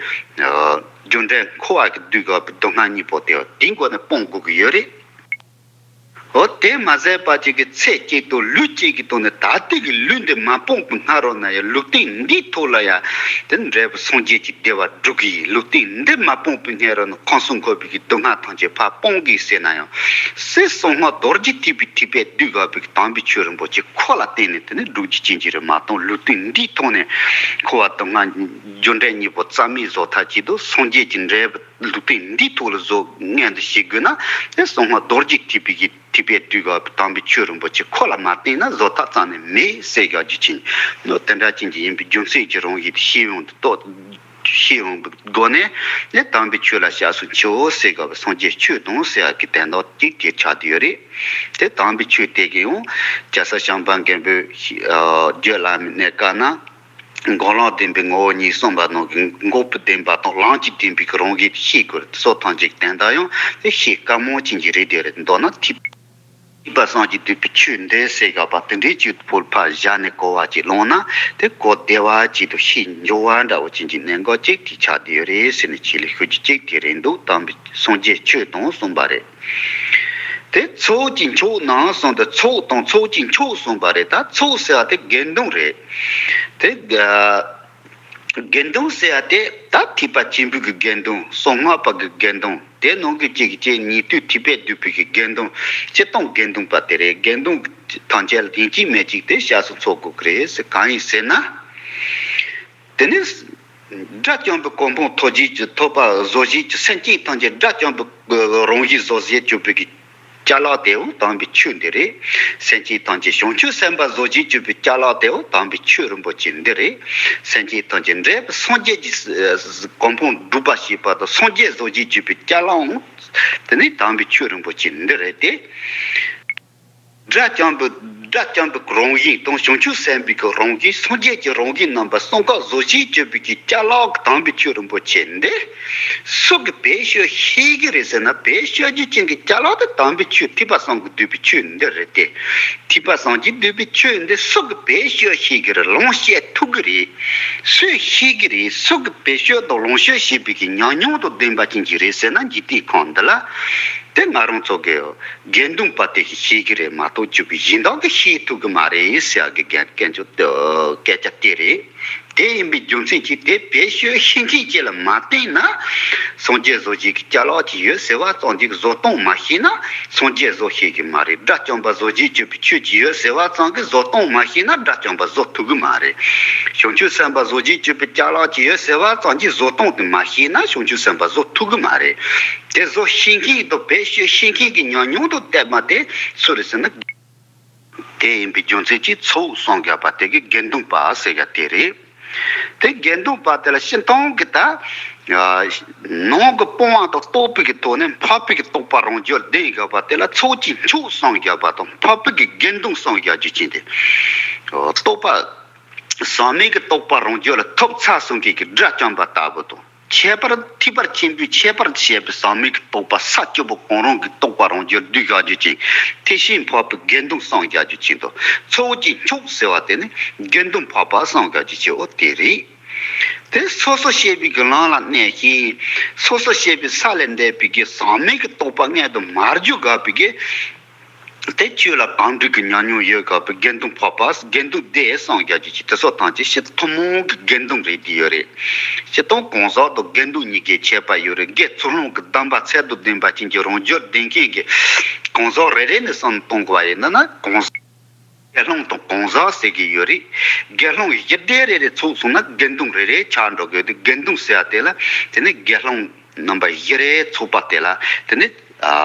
རྒྱུ་འབྲས་འཁོར་བ་གི་བསྡུས་དགོས་པའི་སྡུག་བསྔལ་གཉིས་པོ་དེ་དེའི་སྒོ་ནས་སྤོང་དགོས་ཀྱི་ཡོད་རེད། འོ་དེ་མ་ཟད་པ་ཅིག་གི་ཚེ་གཅིག་ཏུ་ལུས་གཅིག་གི་ཐོག་ནས་ད་ལྟའི་གི་ལུས་འདི་མ་སྤངས་པའི་སྔ་རོལ་ན་ཡང་ལུས་རྟེན་འདིའི་ཐོག་ལ་ཡང་དེ་འབྲས་བུ་སངས་རྒྱས་ཀྱི་བདེ་བ་སྒྲུབ་ཀྱི་ཡིན། ལུས་རྟེན་འདི་མ་སྤངས་པའི་སྔ་རོལ་ན་ཁམས་གསུམ་འཁོར་བའི་གི་སྡུག་བསྔལ་ཐམས་ཅད་ཕར་སྤོང་གི་ཟེར་ན་ཡང་སྲིད་གསང་སྔགས་རྡོ་རྗེ་ཐེག་པའི་ཐེག་པས་བསྡུས་དགོས་པའི་གི་དམ་པའི་ཆོས་རིན་པོ་ཆེ་ཁོ་ལ་བརྟེན་ནས་དེ་ནི་སྒྲུབ་རྒྱུ་ཅན་གྱི་རེད་མ་གཏོགས་ལུས་རྟེན་འདིའི་ཐོག་ནས་འཁོར་བ་སྡུག་བསྔལ་རྒྱུ་འབྲས་གཉིས་པོ་རྩ་མེད་བཟོ་ཐབས་ཀྱི་དུ་སངས་རྒྱས་ཀྱི་འབྲས་བུ། ལུས་རྟེན་འདིའི་ཐོག་ལ་བཟོ་མངོན་དུ་བྱེད་དགོས་ན་དེ་གསང་སྔགས་རྡོ་རྗེ་ཐེག་པའི་གི་ཐེག་པས་བསྡུས་དགོས་པའི་དམ་པའི་ཆོས་རིན་པོ་ཆེ་ཁོ་ལ་མ་བརྟེན་ན་བཟོ་ཐབས་རྩ་ནས་མེད་ཟེར་དགོས་རྒྱུ་ཅན་ནོ། དེ་འདྲ་ཅན་གྱི་ཡིན་པའི་རྒྱུ་མཚན་གྱི་རང་བཞིན་དེ་ཤེས་ཡོང་དུ་གཏོགས། ཤེས་འོང་གི་སྒོ་ནས་ནི་དམ་པའི་ཆོས་ལ་སྐྱབས་སུ་མཆིའོ་ཟེར་དགོས་པའི་སངས་རྒྱས་ཆོས་དང་ཟེར་ཡག་གི་དོན་དག་ཅིག་དེ་ཆགས་བསྡད་ཡོད་རེད། དེ་དམ་པའི་ཆོས་དེ་གི་ཡང་རྒྱལ་སྲས་བྱམས་པ་མགོན་པོས་རྒྱུད་བླ་མའི་གནས་སྐབས་ན། འགོག་ལམ་བདེན་པའི་ངོ་བོ་ཉིད་གསུངས་པ་ནང་གི་འགོག་པའི་བདེན་པ་དང་ལམ་གྱི་བདེན་པའི་རང་བཞིན་དེ་ཤེས་དགོས་རེད། སོ་ཐམས་ཅད་ཀྱི་དོན་དག་ཡང་དེ་ཤེས་དཀའ་མོ་ཅན་གྱི་རེད་དེ་རེད། མདོར་ན་ཐེག་ཐེག་པ་གསུམ་གྱིས་བསྡུས་པའི་ཆོས་འདི་ཟེར་དགོས་པ་དེ་འདྲའི་ཆོས་ཕུལ་ཕར་བཞག་ནས་གོ་བ་ཅིག་བླངས་ན་དེ་གོ་བདེ་བ་ཅིག་དང་ཤེས་འགྱུར་བ་འདྲ་བོ་ཅན་གྱི་གནད་འགག་ཅིག་དེ་ཆགས་བསྡད་ཡོད་རེད་ཟེར་ནས་ཆེད་ལས་ཞུ་རྒྱུ་ཅིག་དེ་རེད་འདུག་དམ་པའི་སངས་རྒྱས་ཆོས་དང་གསུངས་པ་རེད། དེ་ཚོགས་ཀྱི་མཆོག་ནང་གསུངས་ཏེ་ཚོགས་དང་ཚོགས་ཀྱི་མཆོག་གསུངས་པ་རེད། ད་ཚོགས་ཟེར་བ་དེ་དགེ་འདུན་རེད། དེ་དགེ་འདུན་ཟེར་བ་དེ་ད་ཐེག་པ་ཆེན་པོའི་གི་དགེ་འདུན། གསང་སྔགས་པ་གི་དགེ་འདུན། དེ་ནང་གི་གཅིག་གཅིག་ཉན་ཐོས་ཐེག་པས་བསྡུས་པའི་གི་དགེ་འདུན། སྤྱིར་བཏང་དགེ་འདུན་པ་དེ་རེད། དགེ་འདུན་ཐམས་ཅད་ལ་དེ་གཅིག་མེད་གཅིག་དེ་སྐྱབས་སུ་འཚོལ་དགོས་ཀྱི་རེད་ཟེར། གང་ཡིན་ཟེར་ན། དེ་ནི་དགྲ་བཅོམ་པའི་གོ་འཕང་ཐོབ་བྱེད་ཀྱི་ཐོབ་པ་བཟོ་བྱེད་ཀྱི་སེམས་ཅན་ཐམས་ཅད་དགྲ་བཅོམ་པའི་རང་བཞིན་བཟོ་བྱེད་བཅུག་པའི་གི་ཅ་ལག་དེའོ་དམ་པའི་ཆོས་འདི་རེད། སེམས་ཅན་ཐམས་ཅད་བྱང་ཆུབ་སེམས་དཔའ་བཟོ་བྱེད་བཅུག་པའི་ཅ་ལག་དེའོ་དམ་པའི་ཆོས་རིན་པོ་ཆེ་འདི་རེད། སེམས་ཅན་ཐམས་ཅད་འདྲེན་པའི་སངས་རྒྱས་ཀྱི་གོ་འཕང་སྒྲུབ་པ་བྱེད་པ་དང་སངས་རྒྱས་བཟོ་བྱེད་བཅུག་པའི་ཅ་ལག་འོང་། དེ་ནི་དམ་པའི་ཆོས་རིན་པོ་ཆེ་འདི་རེད་དེ། དགྲ་བཅོམ་པའི་དགྲ་བཅོམ་པའི་རང་བཞིན་དང་བྱང་ཆུབ་སེམས་དཔའི་གི་རང་བཞིན་སངས་རྒྱས་ཀྱི་རང་བཞིན་རྣམ་པ་གསུམ་ཀ་བཟོ་བྱེད་བཅུག་པའི་གི་ཅ་ལག་གི་དམ་པའི་ཆོས་རིན་པོ་ཆེ་འདི་སུ་གིས་བེད་སྤྱོད་ཤེས་ཀྱི་རེད་ཟེར་ན། བེད་སྤྱོད་རྒྱུ་ཅན་གྱི་ཅ་ལག་དེ་དམ་པའི་ཆོས་ཐེག་པ་གསུམ་གྱིས་བསྡུས་པའི་ཆོས་འདི་རེད་དེ། ཐེག་པ་གསུམ་གྱིས་བསྡུས་པའི་ཆོས་འདི་སུ་གིས་བེད་སྤྱོད་ཤེས་ཀྱི་རེད། ལོངས་སྤྱོད་ཐུབ་ཀྱི་རེད། སུས་ཤེས་ཀྱི་རེད། སུ་གིས་བེད་སྤྱོད་དང་ལོངས་སྤྱོད་བྱེད་པའི་གི་ཉམས་མྱོང་དང་ལྡན་པ་ཅན་གྱི་རེད་ཟེར་ན། འཇིག་རྟེན་ཁམས་འདི་ལ་དེ་ང་རང་ཚོ་གི་དགེ་འདུན་པ་དེ་ཞིག་ཤེས་ཀྱི་རེད་མ་གཏོགས་ཅིག་གི་གཞན་དག་གིས་ཤེས་ཐུབ་ཀྱི་མ་རེད་ཟེར་ཡག་གི་སྐད་ཆ་དེ་རེད། དེ་ཡིན་པའི་རྒྱུ་མཚན་གྱིས་དེ་བེད་སྤྱོད་ཤེས་མཁན་ཅིག་ལ་མ་བརྟེན་ན། སངས་རྒྱས་བཟོ་བྱེད་ཀྱི་ཅ་ལག་ཅིག་ཡོད་ཟེར་བ་ཙམ་གྱིས་བཟོ་སྟངས་མ་ཤེས་ན་སངས་རྒྱས་བཟོ་ཤེས་ཀྱི་མ་རེད། དགྲ་བཅོམ་པ་བཟོ་བྱེད་བཅུག་པའི་ཆོས་ཅིག་ཡོད་ཟེར་བ་ཙམ་གྱིས་བཟོ་སྟངས་མ་ཤེས་ན་དགྲ་བཅོམ་པ་བཟོ་ཐུབ་ཀྱི་མ་རེད། བྱང་ཆུབ་སེམས་དཔའ་བཟོ་བྱེད་བཅུག་པའི་ཅ་ལག་ཅིག་ཡོད་ཟེར་བ་ཙམ་གྱིས་བཟོ་སྟངས་དེ་མ་ཤེས་ན་བྱང་ཆུབ་སེམས་དཔའ་བཟོ་ཐུབ་ཀྱི་མ་རེད། དེ་བཟོ་ཤེས་མཁན་དང་བེད་སྤྱོད་ཤེས་མཁན་གྱི་ཉམས་མྱོང་དང་ལྡན་པ་དེ་སུ་རེད་ཟེར་ན། དེ་ཡིན་པའི་རྒྱུ་མཚན་གྱིས་ཚོགས་གསུངས་ཡོད་པ་དེ་གི་དགེ་འདུན་པ་ཟེར་ཡ་དེ་རེད། དེ་དགེ་འདུན་པ་དེ་ལ་སྤྱིར་བཏང་གི་ད་ནང་གི་སྤོང་བ་དང་རྟོགས་པའི་གི་ཐོག་ནས་འཕགས་པའི་གི་རྟོགས་པ་རང་རྒྱུད་ལྡན་ཡོད་པ་དེ་ལ་ཚོགས་ཀྱི་མཆོག་གསུངས་ཡོད་པ་དང་འཕགས་པའི་གི་དགེ་འདུན་གསུངས་ཡོད་རྒྱུ་ཅན་དེ། རྟོགས་པ་ཟག་མེད་ཀྱི་རྟོགས་པ་རང་རྒྱུད་ལ་ཐོབ་ཚར་སོང་གི་གི་དགྲ་བཅོམ་པ་ལྟ་བུ་དང་། ཁྱད་པར་ཐེག་པ་ཆེན་པོའི་ཁྱད་པར་བཤད་པའི་ཟག་མེད་ཀྱི་རྟོགས་པ་ས་བཅུ་པོ་གང་རུང་གི་རྟོགས་པ་རང་རྒྱུད་བསྡུས་བཞག་རྒྱུ་ཅན། དེ་བཞིན་འཕགས་པའི་དགེ་འདུན་གསུངས་བཞག་རྒྱུ་ཅན་དང་། ཚོགས་ཀྱི་མཆོག་ཟེར་བ་དེ་ནི་དགེ་འདུན་འཕགས་པ་གསུངས་བཞག་རྒྱུ་ཅན་འོ་དེ་རེད། དེ་སོ་སོ་སྐྱེ་བོའི་གི་ལམ་ལ་གནས་ཤིང་། སོ་སོ་སྐྱེ་བོའི་ས་ལས་འདས་པའི་གི་ཟག་མེད་ཀྱི་རྟོགས་པ་མངོན་དུ་མ་གྱུར་བསྡད་པའི་གི། དེ་ཆོས་ལ་དམ་བཅའ་གི་ཉམས་མྱོང་ཡོད་དགོས་པའི་དགེ་འདུན་འཕགས་པ་དགེ་འདུན་སྡེ་གསུངས་བཞག་རྒྱུ་ཅན་དེ་ཚོ་ཐམས་ཅད་སྤྱིར་ཐུན་མོང་གི་དགེ་འདུན་རེད་བསྡད་ཡོད་རེད། སྤྱིར་བཏང་གང་ཟག་དང་དགེ་འདུན་གཉིས་ཀའི་ཁྱད་པར་ཡོད་རེད། དགེ་ཚུལ་སློང་གི་གདམས་པ་ཚད་དང་ལྡན་པ་ཅན་གྱི་རང་རྒྱུད་ལྡན་མཁན་གྱི་གང་ཟག་རེ་རེ་ནས་བསམ་བློ་གཏོང་དགོས་པ་ཡིན་ན་ན་གང་ཟག་དགེ་སློང་དང་གང་ཟག་ཟེར་གྱི་ཡོད་རེད། དགེ་སློང་བཞི་སྡེ་རེ་རེ་ཚུགས་སོང་ན་དགེ་འདུན་རེ་རེ་ཆགས་འགྲོ་གི་ཡོད་དེ། དགེ་འདུན་ཟེར་བ་དེ་ལ་དེ་ནི་དགེ་སློང་རྣམ་པ་བཞི་རེ་ཚུགས་པ་དེ་ལ་དེ་ནི།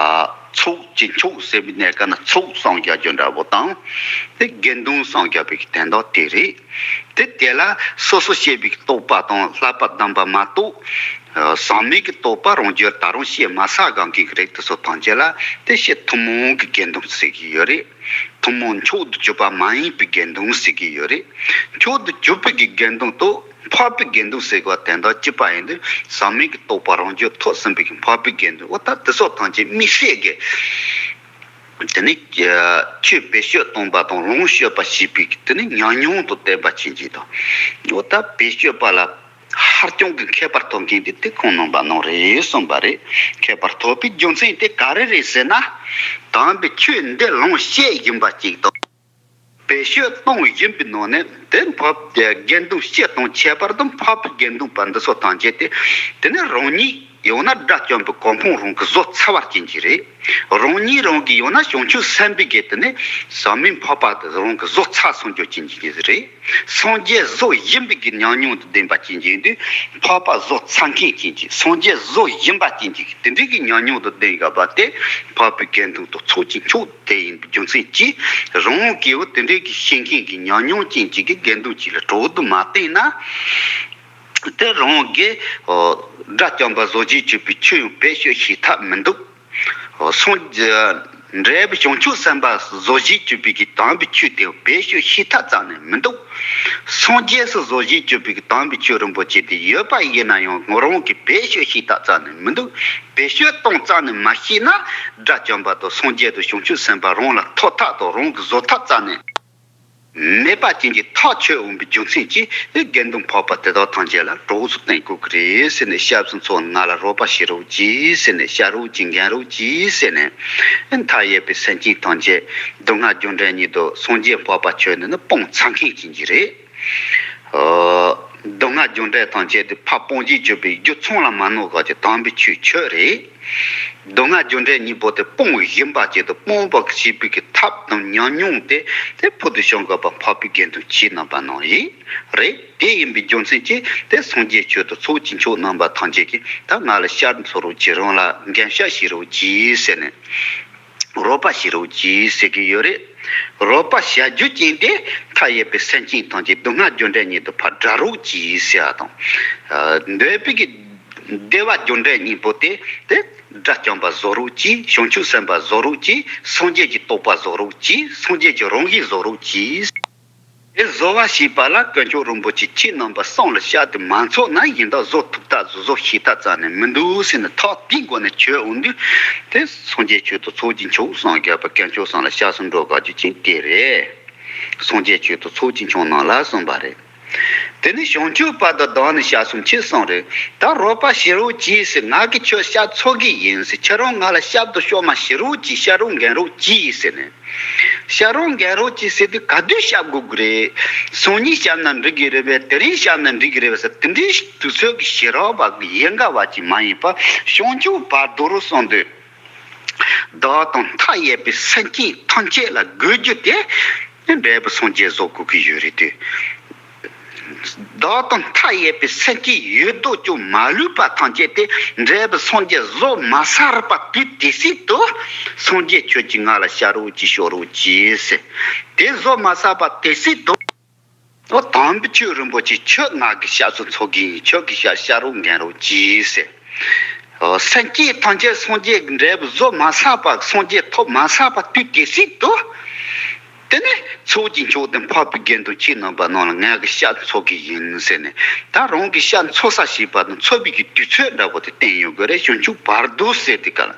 ཚོགས་ཀྱི་མཆོག་ཟེར་བའི་གནས་སྐབས་ན་ཚོགས་གསུངས་བཞག་རྒྱུ་འདྲ་པོ་དང་། དེ་དགེ་འདུན་གསུངས་བཞག་པའི་དོན་དག་དེ་རེད། དེ་དེ་ལ་སོ་སོ་སྐྱེ་བོའི་རྟོགས་པ་དང་ལྷག་པ་གདམས་པ་མ་གཏོགས། ཟག་མེད་ཀྱི་རྟོགས་པ་རང་རྒྱུད་ད་རུང་སྐྱེས་མ་ཚར་གང་གི་རིགས་དེ་ཚོ་ཐམས་ཅད་ལ་དེ་སྤྱིར་ཐུན་མོང་གི་དགེ་འདུན་ཟེར་གྱི་ཡོད་རེད། ཐུན་མོང་མཆོག་ཏུ་གྱུར་པ་མ་ཡིན་པའི་དགེ་འདུན་ཟེར་གྱི་ཡོད་རེད། མཆོག་ཏུ་གྱུར་པའི་གི་དགེ་འདུན་དང་འཕགས་པའི་དགེ་འདུན་ཟེར་བ་དེ་འདྲ་གཅིག་པ་ཡིན་དུས་ཟག་མེད་ཀྱི་རྟོགས་པ་རང་རྒྱུད་ཐོབ་ཟིན་པའི་གི་འཕགས་པའི་དགེ་འདུན། འོ་ད་དེ་ཚོ་ཐམས་ཅད་དམིགས་བསལ་གྱི་དེ་ནི་ཆོས་བེད་སྤྱོད་གཏོང་པ་དང་ལོངས་སྤྱོད་པ་བྱེད་པའི་དེ་ནི་ཉམས་མྱོང་དང་ལྡན་པ་བྱེད་ཀྱི་དང་། འོ་ད་བེད་སྤྱོད་པ་ལ་ཧ་ཅང་གི་མཁས་པར་ཐོབ་མཁན་དེ་དེ་ཁོང་རྣམ་པ་རྣམས་རེད་གསུངས་པ་རེད། མཁས་པར་ཐོབ་པའི་རྒྱུ་མཚན་དེ་ག་རེ་རེད་ཟེར་ན། དམ་པའི་ཆོས་འདི་ལོངས་སྤྱོད་ཡིན་པ་གཅིག་དང་། བེད་སྤྱོད་གཏོང་བཞིན་པའི་ནང་ནས་དེ་འཕགས་དགེ་འདུན་སྤྱི་དང་ཁྱད་པར་དུ་འཕགས་པའི་དགེ་འདུན་པ་འདི་ཚོ་ཐམས་ཅད་དེ་དེ་ནི་རང་ཉིད་ཡང་ན་དགྲ་བཅོམ་པའི་གོ་འཕང་རང་གིས་བཟོ་ཚར་བ་ཅན་གྱི་རེད། རང་ཉིད་རང་གིས་ཡང་ན་བྱང་ཆུབ་སེམས་དཔའི་གི་དེ་ནི་ཟག་མེད་འཕགས་པ་དེ་རང་གིས་བཟོ་ཚར་སོང་རྒྱུ་ཅན་གྱི་རེད། སངས་རྒྱས་བཟོ་བཞིན་པའི་གི་ཉམས་མྱོང་དང་ལྡན་པ་ཅན་གྱི་དུས་འཕགས་པ་བཟོ་ཚར་མཁན་ཅན་གྱི་སངས་རྒྱས་བཟོ་བཞིན་པ་ཅན་གྱི་དེ་འདྲའི་གི་ཉམས་མྱོང་དང་ལྡན་ཡོད་པ་དེ་འཕགས་པའི་དགེ་འདུན་དང་ཚོགས་ཀྱི་མཆོག་དེ་ཡིན་པའི་རྒྱུ་མཚན་གྱིས་རང་གིས་དེ་འདྲའི་གི་ཤེས་མཁན་གྱི་ཉམས་མྱོང་ཅན་གྱི་གི་དགེ་འདུན་གཅིག་ལ་གྲོགས་དུ་མ་བསྟེན་ན། དེ་རང་གི་དགྲ་བཅོམ་པ་བཟོ་བྱེད་སྤྱོད་པའི་ཆོས་ཡང་བེད་སྤྱོད་བྱེད་ཐབས་མི་འདུག་སངས་རྒྱས་འབྲས་བུ་བྱང་ཆུབ་སེམས་དཔའ་བཟོ་བྱེད་སྤྱོད་པའི་གི་དམ་པའི་ཆོས་དེ་བེད་སྤྱོད་བྱེད་ཐབས་རྩ་ནས་མི་འདུག་སངས་རྒྱས་སུ་བཟོ་བྱེད་སྤྱོད་པའི་གི་དམ་པའི་ཆོས་རིན་པོ་ཆེ་དེ་ཡོད་པ་ཡིན་ན་ཡང་ངོ་རང་གིས་བེད་སྤྱོད་བྱེད་ཐབས་རྩ་ནས་མི་འདུག་བེད་སྤྱོད་གཏོང་རྩ་ནས་མ་ཤེས་ན། དགྲ་བཅོམ་པ་དང་སངས་རྒྱས་དང་བྱང་ཆུབ་སེམས་དཔའ་རང་ལ་ཐོབ་ཐབས་དང་རང་གི་བཟོ་ཐབས་རྩ་ནས་མེད་པ་ཅན་གྱི་ཐག་ཆོད་འོང་བའི་རྒྱུ་མཚན་གྱིས། དགེ་འདུན་འཕགས་པ་དེ་དག་ཐམས་ཅད་ལ་གྲོགས་སུ་བསྟེན་དགོས་ཀྱི་རེད་ཟེར་ནས། སྐྱབས་སུ་འཚོལ། ང་ལ་རོགས་པ་བྱེད་རོགས་གྱིས་ཟེར་ནས། བཤད་རོགས་གྱིས། འགན་རོགས་གྱིས་ཟེར་ནས། མཐའ་ཡས་པའི་སེམས་ཅན་ཐམས་ཅད་སྡུག་བསྔལ་རྒྱུ་འབྲས་གཉིས་དང་སངས་རྒྱས་འཕགས་པ་ཆོས་ནི་ནི་སྤང་ཚར་མཁན་ཅན་གྱི་རེད། ཨོ། སྡུག་བསྔལ་རྒྱུ་འབྲས་ཐམས་ཅད་དེ་ཕར་སྤང་བྱེད་སྤྱོད་པའི་རྒྱུ་ཚང་ལ་མ་ནོར་ག་གི་དམ་པའི་ཆོས་ཆོས་རེད། སྡུག་བསྔལ་རྒྱུ་འབྲས་གཉིས་པོ་དེ་སྤོང་བཞིན་པ་ཅིག་དང་སྤོང་བར་བྱེད་པའི་གི་ཐབས་དང་ཉམས་མྱོང་དེ་དེ་བོད་དུ་བྱུང་དགོས་པ་འཕགས་པའི་དགེ་འདུན་ཆོས་རྣམ་པ་རྣམས་ཡིན་རེད། དེ་ཡིན་པའི་རྒྱུ་མཚན་གྱིས་དེ་སངས་རྒྱས་ཆོས་དང་ཚོགས་ཀྱི་མཆོག་རྣམ་པ་ཐམས་ཅད་ཀྱིས་ད་ང་ལ་སྐྱབས་འཚོལ་རོགས་གྱིས། རང་ལ་འགན་བཞེས་རོགས་གྱིས་ཟེར་ནས། རོགས་པ་བྱེད་རོགས་གྱིས་ཟེར་གྱི་ཡོད་རེད། རོགས་པ་བྱ་རྒྱུ་ཅན་དེ་མཐའ་ཡས་པའི་སེམས་ཅན་ཐམས་ཅད་སྡུག་བསྔལ་རྒྱུ་འབྲས་གཉིས་དང་ཕར་བྲལ་རོགས་གྱིས་ཟེར་བ་དང་། འདོད་པའི་གི་བདེ་བ་རྒྱུ་འབྲས་གཉིས་པོ་དེ་དེ་དགྲ་བཅོམ་པ་བཟོ་རོགས་གྱིས། བྱང་ཆུབ་སེམས་དཔའ་བཟོ་རོགས་གྱིས། སངས་རྒྱས་ཀྱི་རྟོགས་པ་བཟོ་རོགས་གྱིས། སངས་རྒྱས་ཀྱི་རང་བཞིན་བཟོ་རོགས་གྱིས། དེ་བཟོ་བ་ཞེས་པ་ལ་དཀོན་མཆོག་རིན་པོ་ཆེ་ཆོས་རྣམ་པ་གསུམ་ལ་ཞབས་ཏུ་མ་འཚོགས་ན་གཞན་དག་བཟོ་ཐུབ་ཐབས་བཟོ་ཤེས་ཐབས་རྩ་ནས་མི་འདུག་ཟེར་ནས་ཐག་དེའི་སྒོ་ནས་ཆོད་འོང་དུས། དེ་སངས་རྒྱས་ཆོས་དང་ཚོགས་ཀྱི་མཆོག་སངས་རྒྱས་པ་དཀོན་མཆོག་གསུམ་ལ་སྐྱབས་སུ་འགྲོ་དགོས་རྒྱུ་ཅན་དེ་རེད། སངས་རྒྱས་ཆོས་དང་ཚོགས་ཀྱི་མཆོག་རྣམས་ལ་གསུངས་པ་རེད། དེ་ནས་བྱང་ཆུབ་བར་དུ་བདག་ནི་སྐྱབས་སུ་མཆི་གསུངས་རེད། ད་རོགས་པ་བྱེད་རོགས་གྱིས་ཟེར། ང་གིས་ཁྱོད་སྐྱབས་འཚོལ་གི་ཡིན་ཟེར། ཁྱེད་རང་ང་ལ་སྐྱབས་དང་སྐྱོབ་མ་བྱེད་རོགས་གྱིས། སྐྱབས་རོགས་འགན་རོགས་གྱིས་ཟེར་ནས། སྐྱབས་རོགས་འགན་རོགས་གྱིས་ཟེར་དུས་ག་དུས་སྐྱབས་དགོས་ཀྱི་རེད། སང་ཉིན་སྐྱབས་ན་འགྲིག་གི་རེད་པས། དེ་རིང་སྐྱབས་ན་འགྲིག་གི་རེད་པས་ཟེར། དེ་འདྲའི་དུས་ཚོད་ཀྱི་ཞེ་དྲག་པ་གི་ཡན་ག་བ་ཅིག་མ་ཡིན་པར་བྱང་ཆུབ་བར་དོ་རུ་སོང་དུས། བདག་དང་མཐའ་ཡས་པའི་སེམས་ཅན་ཐམས་ཅད་ལ་དགོས་རྒྱུ་དེ། འབྲས་བུ་སངས་རྒྱས་བཟོ་དགོས་ཀྱི་ཡོད་རེད་དེ། བདག་དང་མཐའ་ཡས་པའི་སེམས་ཅན་ཡོད་དོ་ཅོག་མ་ལུས་པ་ཐམས་ཅད་དེ་འབྲས་བུ་སངས་རྒྱས་བཟོ་མ་ཚར་བ་དུས་དེ་སྲིད་དུ། སངས་རྒྱས་ཁྱོད་ཀྱིས་ང་ལ་སྐྱབས་རོགས་གྱིས། སྐྱོབ་རོགས་གྱིས་ཟེར། དེ་བཟོ་མ་ཚར་བ་དེ་སྲིད་དུ། ཨོ། དམ་པའི་ཆོས་རིན་པོ་ཆེ་ཁྱོད་ང་གིས་སྐྱབས་སུ་འཚོལ་གྱི་ཡིན། ཁྱོད་ཀྱིས་སྐྱབས་སྐྱབས་རོགས་འགན་རོགས་གྱིས་ཟེར། ཨོ། སེམས་ཅན་ཐམས་ཅད་སངས་རྒྱས་ཀྱི་འབྲས་བུ་བཟོ་མ་ཚར་བ། སངས་རྒྱས་ཐོབ་མ་ཚར་བ་དུས་དེ་སྲིད་དུ། དེ་ནས་ཚོགས་ཀྱི་མཆོག་དང་འཕགས་པའི་དགེ་འདུན་ཆོས་རྣམ་པ་རྣམས་ལ་ང་གིས་སྐྱབས་འཚོལ་གྱི་ཡིན་ཟེར་ནས། ད་རང་གིས་སྐྱབས་འཚོལ་ས་ཞེས་པ་དང་འཚོལ་བའི་གི་དུས་ཚོད་འདྲ་པོ་དེ་བསྟན་ཡོད་དགོས་རེད། བྱང་ཆུབ་བར་དོ་ཟེར་དེ་ག་ལ།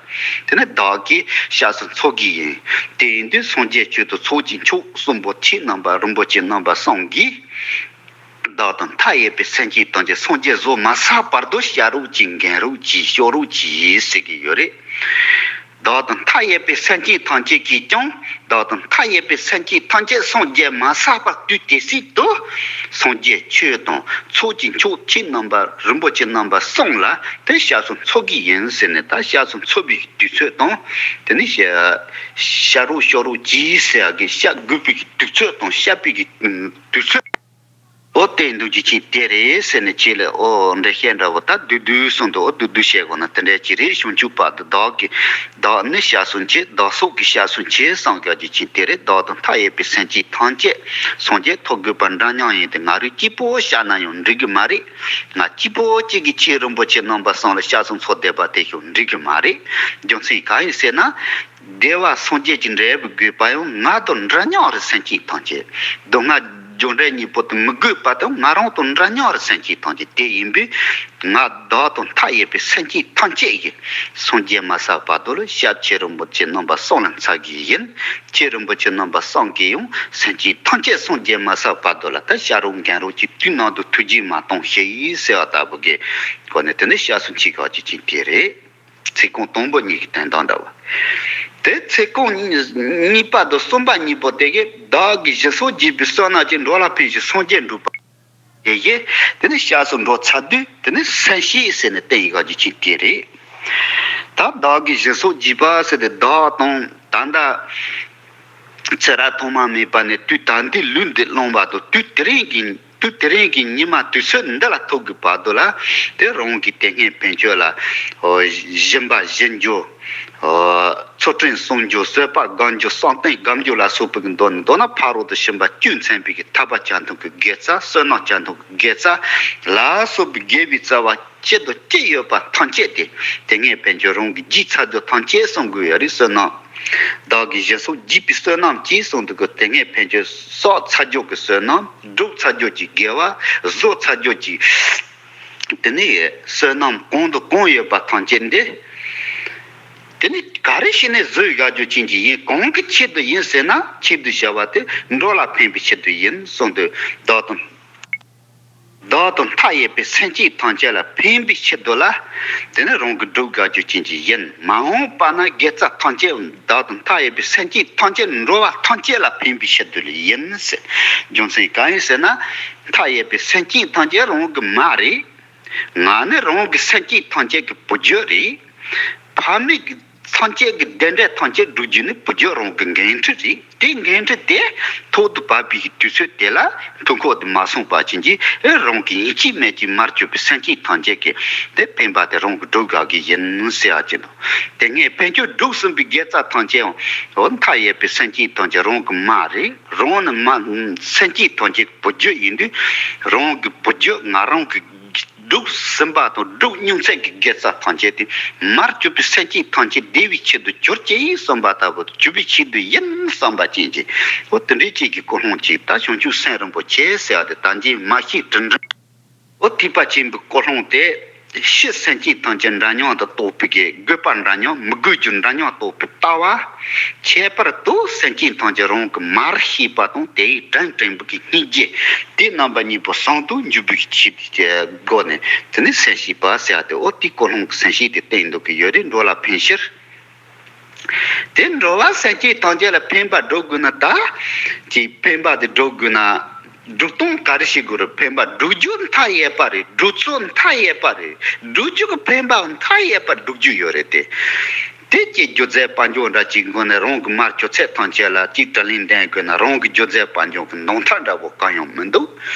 དེ་ནས་བདག་གིས་སྐྱབས་སུ་འཚོལ་གྱི་ཡིན། དེ་ཡིན་དུས་སངས་རྒྱས་ཆོས་དང་ཚོགས་ཀྱི་མཆོག་གསུམ་པོ་ཆོས་རྣམ་པ་རིན་པོ་ཆེ་རྣམ་པ་གསུམ་གྱིས། བདག་དང་མཐའ་ཡས་པའི་སེམས་ཅན་ཐམས་ཅད་སངས་རྒྱས་བཟོ་མ་ཚར་བར་དུ་སྐྱབས་རོགས་གྱིས། འགན་རོགས་གྱིས། སྐྱོབ་རོགས་གྱིས་ཟེར་གྱི་ཡོད་རེད། བདག་དང་མཐའ་ཡས་པའི་སེམས་ཅན་ཐམས་ཅད་ཀྱིས་ཀྱང་། བདག་དང་མཐའ་ཡས་པའི་སེམས་ཅན་ཐམས་ཅད་སངས་རྒྱས་མ་ཚར་བར་དུས་དེ་སྲིད་དུ། སངས་རྒྱས་ཆོས་དང་ཚོགས་ཀྱི་མཆོག་ཆོས་རྣམ་པ་རིན་པོ་ཆེ་རྣམ་པ་གསུམ་ལ་དེ་སྐྱབས་སུ་འཚོལ་གྱི་ཡིན་ཟེར་ནས། ད་སྐྱབས་སུ་འཚོལ་བའི་དུས་ཚོད་དང་། དེ་ནས་སྐྱབས་རོགས་སྐྱོབ་རོགས་གྱིས་ཟེར་ཡག་གི་སྐྱབས་དགོས་པའི་དུས་ཚོད་དང་། སྐྱབས་པའི་དུས་ཚོད། ཨོ། དེ་འདུག་རྒྱུ་ཅན་དེ་རེད་ཟེར་ནས། ཁྱེད་ལ་ཨོ་འགྲེལ་བཤད་འདྲ་བོ་ད་བསྡུས་བསྡུས་གསུངས་འདུག་ཨོ། བསྡུས་བསྡུས་བཤད་དགོས་ན་དེ་འདྲ་ཅིག་རེད། བྱང་ཆུབ་བར་དུ་བདག་གིས། བདག་ནི་སྐྱབས་སུ་མཆི། བདག་སོགས་ཀྱིས་སྐྱབས་སུ་མཆི་གསུངས་རྒྱུ་ཅན་དེ་རེད། བདག་དང་མཐའ་ཡས་པའི་སེམས་ཅན་ཐམས་ཅད་སངས་རྒྱས་ཐོབ་དགོས་པ་འདྲ་མཉམ་ཡིན་ཏེ། ང་རང་གཅིག་པོ་སྐྱབས་ན་ཡང་འགྲིག་གི་མ་རེད། ང་གཅིག་པོ་གཅིག་གིས་ཆོས་རིན་པོ་ཆེ་རྣམ་པ་གསུམ་ལ་སྐྱབས་སུ་འཚོལ་བསྡད་པ་དེ་ཞིག་འགྲིག་གི་མ་རེད། རྒྱུ་མཚན་གང་ཡིན་ཟེར་ན། བདེ་བ་སངས་རྒྱས་ཀྱི་འབྲས་བུ་དགོས་པ་ཡང་ང་དང་འདྲ་མཉམ་རེད། སེམས་ཅན་ཐམས་ཅད། སྡུག་བསྔལ་རྒྱུ་འབྲས་གཉིས་པོ་དེ་མི་དགོས་པ་དང་ང་རང་དང་འདྲ་མཉམ་རེད། སེམས་ཅན་ཐམས་ཅད། དེ་ཡིན་པས་ང་བདག་དང་མཐའ་ཡས་པའི་སེམས་ཅན་ཐམས་ཅད་ཀྱིས་སངས་རྒྱས་མ་ཚར་བར་དུ་ལ་སྐྱབས་ཆོས་རིན་པོ་ཆེ་རྣམ་པ་གསུམ་ལ་འཚོལ་གྱི་ཡིན། ཆོས་རིན་པོ་ཆེ་རྣམ་པ་གསུམ་གྱིས་ཡང་སེམས་ཅན་ཐམས་ཅད་སངས་རྒྱས་མ་ཚར་བར་དུ་ལ་ད་སྐྱབས་རོགས་འགན་རོགས་ཀྱི་དུས་ནང་དུ་ཐུགས་རྗེས་མ་གཏོང་ཞེས་ཟེར་བ་ལྟ་བུ་གི་སྒོ་ནས། དེ་ནི་སྐྱབས་སུ་མཆི་དགོས་རྒྱུ་ཅན་དེ་རེད། ཚིག་རྐང་དང་པོ་གཉིས་ཀྱི་དོན་དག་འདྲ་བ། དེ་ཚིག་རྐང་གཉིས་པ་དང་གསུམ་པ་གཉིས་པོ་དེ་གིས། བདག་གིས་སྦྱིན་སོགས་བགྱིས་པའི་བསོད་ནམས་ཀྱིས། འགྲོ་ལ་ཕན་ཞིང་སངས་རྒྱས་འགྲུབ་པ། དེ་གིས་དེ་ནི་སྐྱབས་སུ་འགྲོ་ཚར་དུས་དེ་ནི་སེམས་བསྐྱེད་ཟེར་ནས་བསྟན་ཡོད་རྒྱུ་ཅན་དེ་རེད། ད་བདག་གིས་སྦྱིན་སོགས་བགྱིས་པ་ཟེར་ཏེ། བདག་དང་ད་ལྟ་ཚེ་རབས་ཐོག་མ་མེད་པ་ནས་དུས་ད་ལྟའི་ལུས་འདི་བླངས་པ་དང་། དུས་དེ་རིང་གི་དུས་དེ་རིང་གི་ཉི་མ་དུས་ཚོད་འདི་ལ་ཐུག་གི་བར་དུ་ལ་དེ་རང་གི་དེ་སྔའི་ཕན་ཆོད་ལ་སྦྱིན་པ་སྦྱིན་རྒྱུ། ཚུལ་ཁྲིམས་སྲུང་རྒྱུ། བཟོད་པ་སྒོམ་རྒྱུ། བསམ་གཏན་སྒོམ་རྒྱུ་ལ་སོགས་པའི་གི་མདོ་ནས། མདོར་ན་ཕ་རོལ་ཏུ་ཕྱིན་པ་བཅུ་མཚོན་པའི་གི་ཐར་པ་བྱང་ཐང་གི་དགེ་རྩ། བསོད་ནམས་བྱང་ཐང་གི་དགེ་རྩ་ལ་སོགས་པའི་དགེ་བའི་རྩ་བ་ཆེད་དུ་ཅི་ཡོད་པ་ཐམས་ཅད་དེ། དེ་སྔའི་ཕན་ཆད་རང་གིས་བགྱིས་ཚར་དུས་ཐམས་ཅད་གསུང་གི་ཡོད་རེད། བསོད་ནམས། བདག་གིས་གཞན་སོགས་བགྱིས་པའི་བསོད་ནམས་ཀྱིས་གསུངས་འདུག་གི། དེ་སྔའི་ཕན་ཆད་བསགས་ཚར་རྒྱུ་གི་བསོད་ནམས། བསྒྲུབས་ཚར་རྒྱུ་གི་དགེ་བ། བཟོ་ཚར་རྒྱུ་གི། དེ་ནས་བསོད་ནམས་གང་དང་གང་ཡོད་པ་ཐམས་ཅད་འདི། དེ་ནས་ག་རེ་བྱས་ནས་བཟོས་བཞག་རྒྱུ་ཅན་གྱི་ཡིན། གང་གི་ཆེད་དུ་ཡིན་ཟེར་ན། ཆེད་དུ་བྱ་བ་དེ་འགྲོ་ལ་ཕན་པའི་ཆེད་དུ་ཡིན་གསུངས་འདུག། བདག་དང་། བདག་དང་མཐའ་ཡས་པའི་སེམས་ཅན་ཐམས་ཅད་ལ་ཕན་པའི་ཆེད་དུ་ལ། དེ་ནི་རང་གིས་བསྒྲུབས་བཞག་རྒྱུ་ཅན་གྱི་ཡིན། མ་འོངས་པ་ན་དགེ་རྩ་ཐམས་ཅད་བདག་དང་མཐའ་ཡས་པའི་སེམས་ཅན་ཐམས་ཅད། འགྲོ་བ་ཐམས་ཅད་ལ་ཕན་པའི་ཆེད་དུ་ལ་ཡིན་ཟེར། རྒྱུ་མཚན་གང་ཡིན་ཟེར་ན། མཐའ་ཡས་པའི་སེམས་ཅན་ཐམས་ཅད་རང་གི་མ་རེད། ང་ནི་རང་གི་སེམས་ཅན་ཐམས་ཅད་ཀྱི་བུ་རྒྱུད་རེད། ཕ་མེས་ཀྱི་ཐམས་ཅད་ཀྱི་བདེ་འབྲས་ཐམས་ཅད་སྒྲུབ་རྒྱུ་ནི་བུ་རྒྱུད་རང་གི་འགན་འཁྲི་རེད། དེ་འགན་འཁྲི་དེ་ཐོག་ཏུ་བབས་པའི་དུས་ཚོད་དེ་ལ་ཐུགས་ཁུར་དེ་མ་སོང་བ་ཅན་གྱི་རང་གི་ཡིན་གཅིག་མིན་གཅིག་མར་གྱུར་པའི་སེམས་ཅན་ཐམས་ཅད་ཀྱི་དེ་ཕན་པ་དེ་རང་གིས་བསྒྲུབ་དགོས་ཀྱི་ཡིན་ཟེར་བ་ཅན་དང་། དེ་སྔའི་ཕན་ཆད་བསྒྲུབས་ཟིན་པའི་དགེ་རྩ་ཐམས་ཅད་ཡང་འོ་མཐའ་ཡས་པའི་སེམས་ཅན་ཐམས་ཅད་རང་གི་མ་རེད། རང་ནི་མ་སེམས་ཅན་ཐམས་ཅད་ཀྱི་བུ་རྒྱུད་ཡིན་དུས། རང་གི་བུ་རྒྱུད་ང་རང་གི་བསྒྲུབས་ཟིན་པ་དང་བསྒྲུབ་མྱོང་ཚད་ཀྱི་དགེ་རྩ་ཐམས་ཅད་དེ་མར་གྱུར་པའི་སེམས་ཅན་ཐམས་ཅད་བདེ་བའི་ཆེད་དུ་གྱུར་ཅིག་བསམ་པ་ལྟ་བུ། གྱུར་པའི་ཆེད་དུ་ཡིན་བསམ་པ་ཅན་གྱི་འོ་དེ་འདྲའི་ཅིག་གི་ཀུན་སློང་ཅིག། ད་བྱང་ཆུབ་སེམས་རིན་པོ་ཆེ་ཟེར་བ་དེ་ད་གིན་མ་ཤེས་དྲིན་དྲན། འོ་ཐེག་པ་ཆེན་པོའི་ཀུན་སློང་དེ། ཕྱི་སེམས་ཅན་ཐམས་ཅད་འདྲ་མཉམ་དུ་རྟོགས་པའི་གི་དགོས་པ་འདྲ་མཉམ། མི་དགོས་རྒྱུ་འདྲ་མཉམ་རྟོགས་པའི་ལྟ་བ། ཁྱད་པར་དུ་སེམས་ཅན་ཐམས་ཅད་རང་གི་མར་ཤེས་པ་དང་། དེ་ཡི་དྲིན་དྲན་པའི་གི་སྙིང་རྗེ། དེ་རྣམ་པ་གཉིས་པོ་ཟུང་དུ་འཇུག་པའི་གི་ཆེད་དུ་སྒོ་ནས་དེ་ནི་སེམས་ཤེས་པ་ཟེར་བ་དེ། འོ་དེའི་ཀུན་སློང་གི་སེམས་བསྐྱེད་དེ་བསྟེན་འདུག་གི་ཡོད་རེད། འགྲོ་ལ་ཕན་ཕྱིར། དེ་འགྲོ་བ་སེམས་ཅན་ཐམས་ཅད་ལ་ཕན་པ་སྒྲུབ་དགོས་ན། ད་ཅིག་ཕན་པ་དེ་སྒྲུབ་དགོས་ན། སྒྲུབ་སྟངས་ག་རེ་བྱེད་དགོས་རེད། ཕན་པ་སྒྲུབ་རྒྱུ་མཐའ་ཡས་པ་རེད། སྒྲུབ་ཚུལ་མཐའ་ཡས་པ་རེད། སྒྲུབ་རྒྱུ་གི་ཕན་པ་མཐའ་ཡས་པ་སྒྲུབ་རྒྱུ་ཡོད་རེད་དེ། དེ་ཅིག་སྒྱུ་རྩལ་དཔལ་འབྱོར་འདྲ་ཅིག་མགོ་ནས་རང་གི་མར་གྱུར་ཚད་ཐམས་ཅད་ལ་ཅིག་དྲིན་ལན་འདེབས་དགོས་ན། རང་གི་སྒྱུ་རྩལ་དཔལ་འབྱོར་གྱི་འདང་ཐག་འདྲ་བོ་གང་ཡང་མི་འདུག།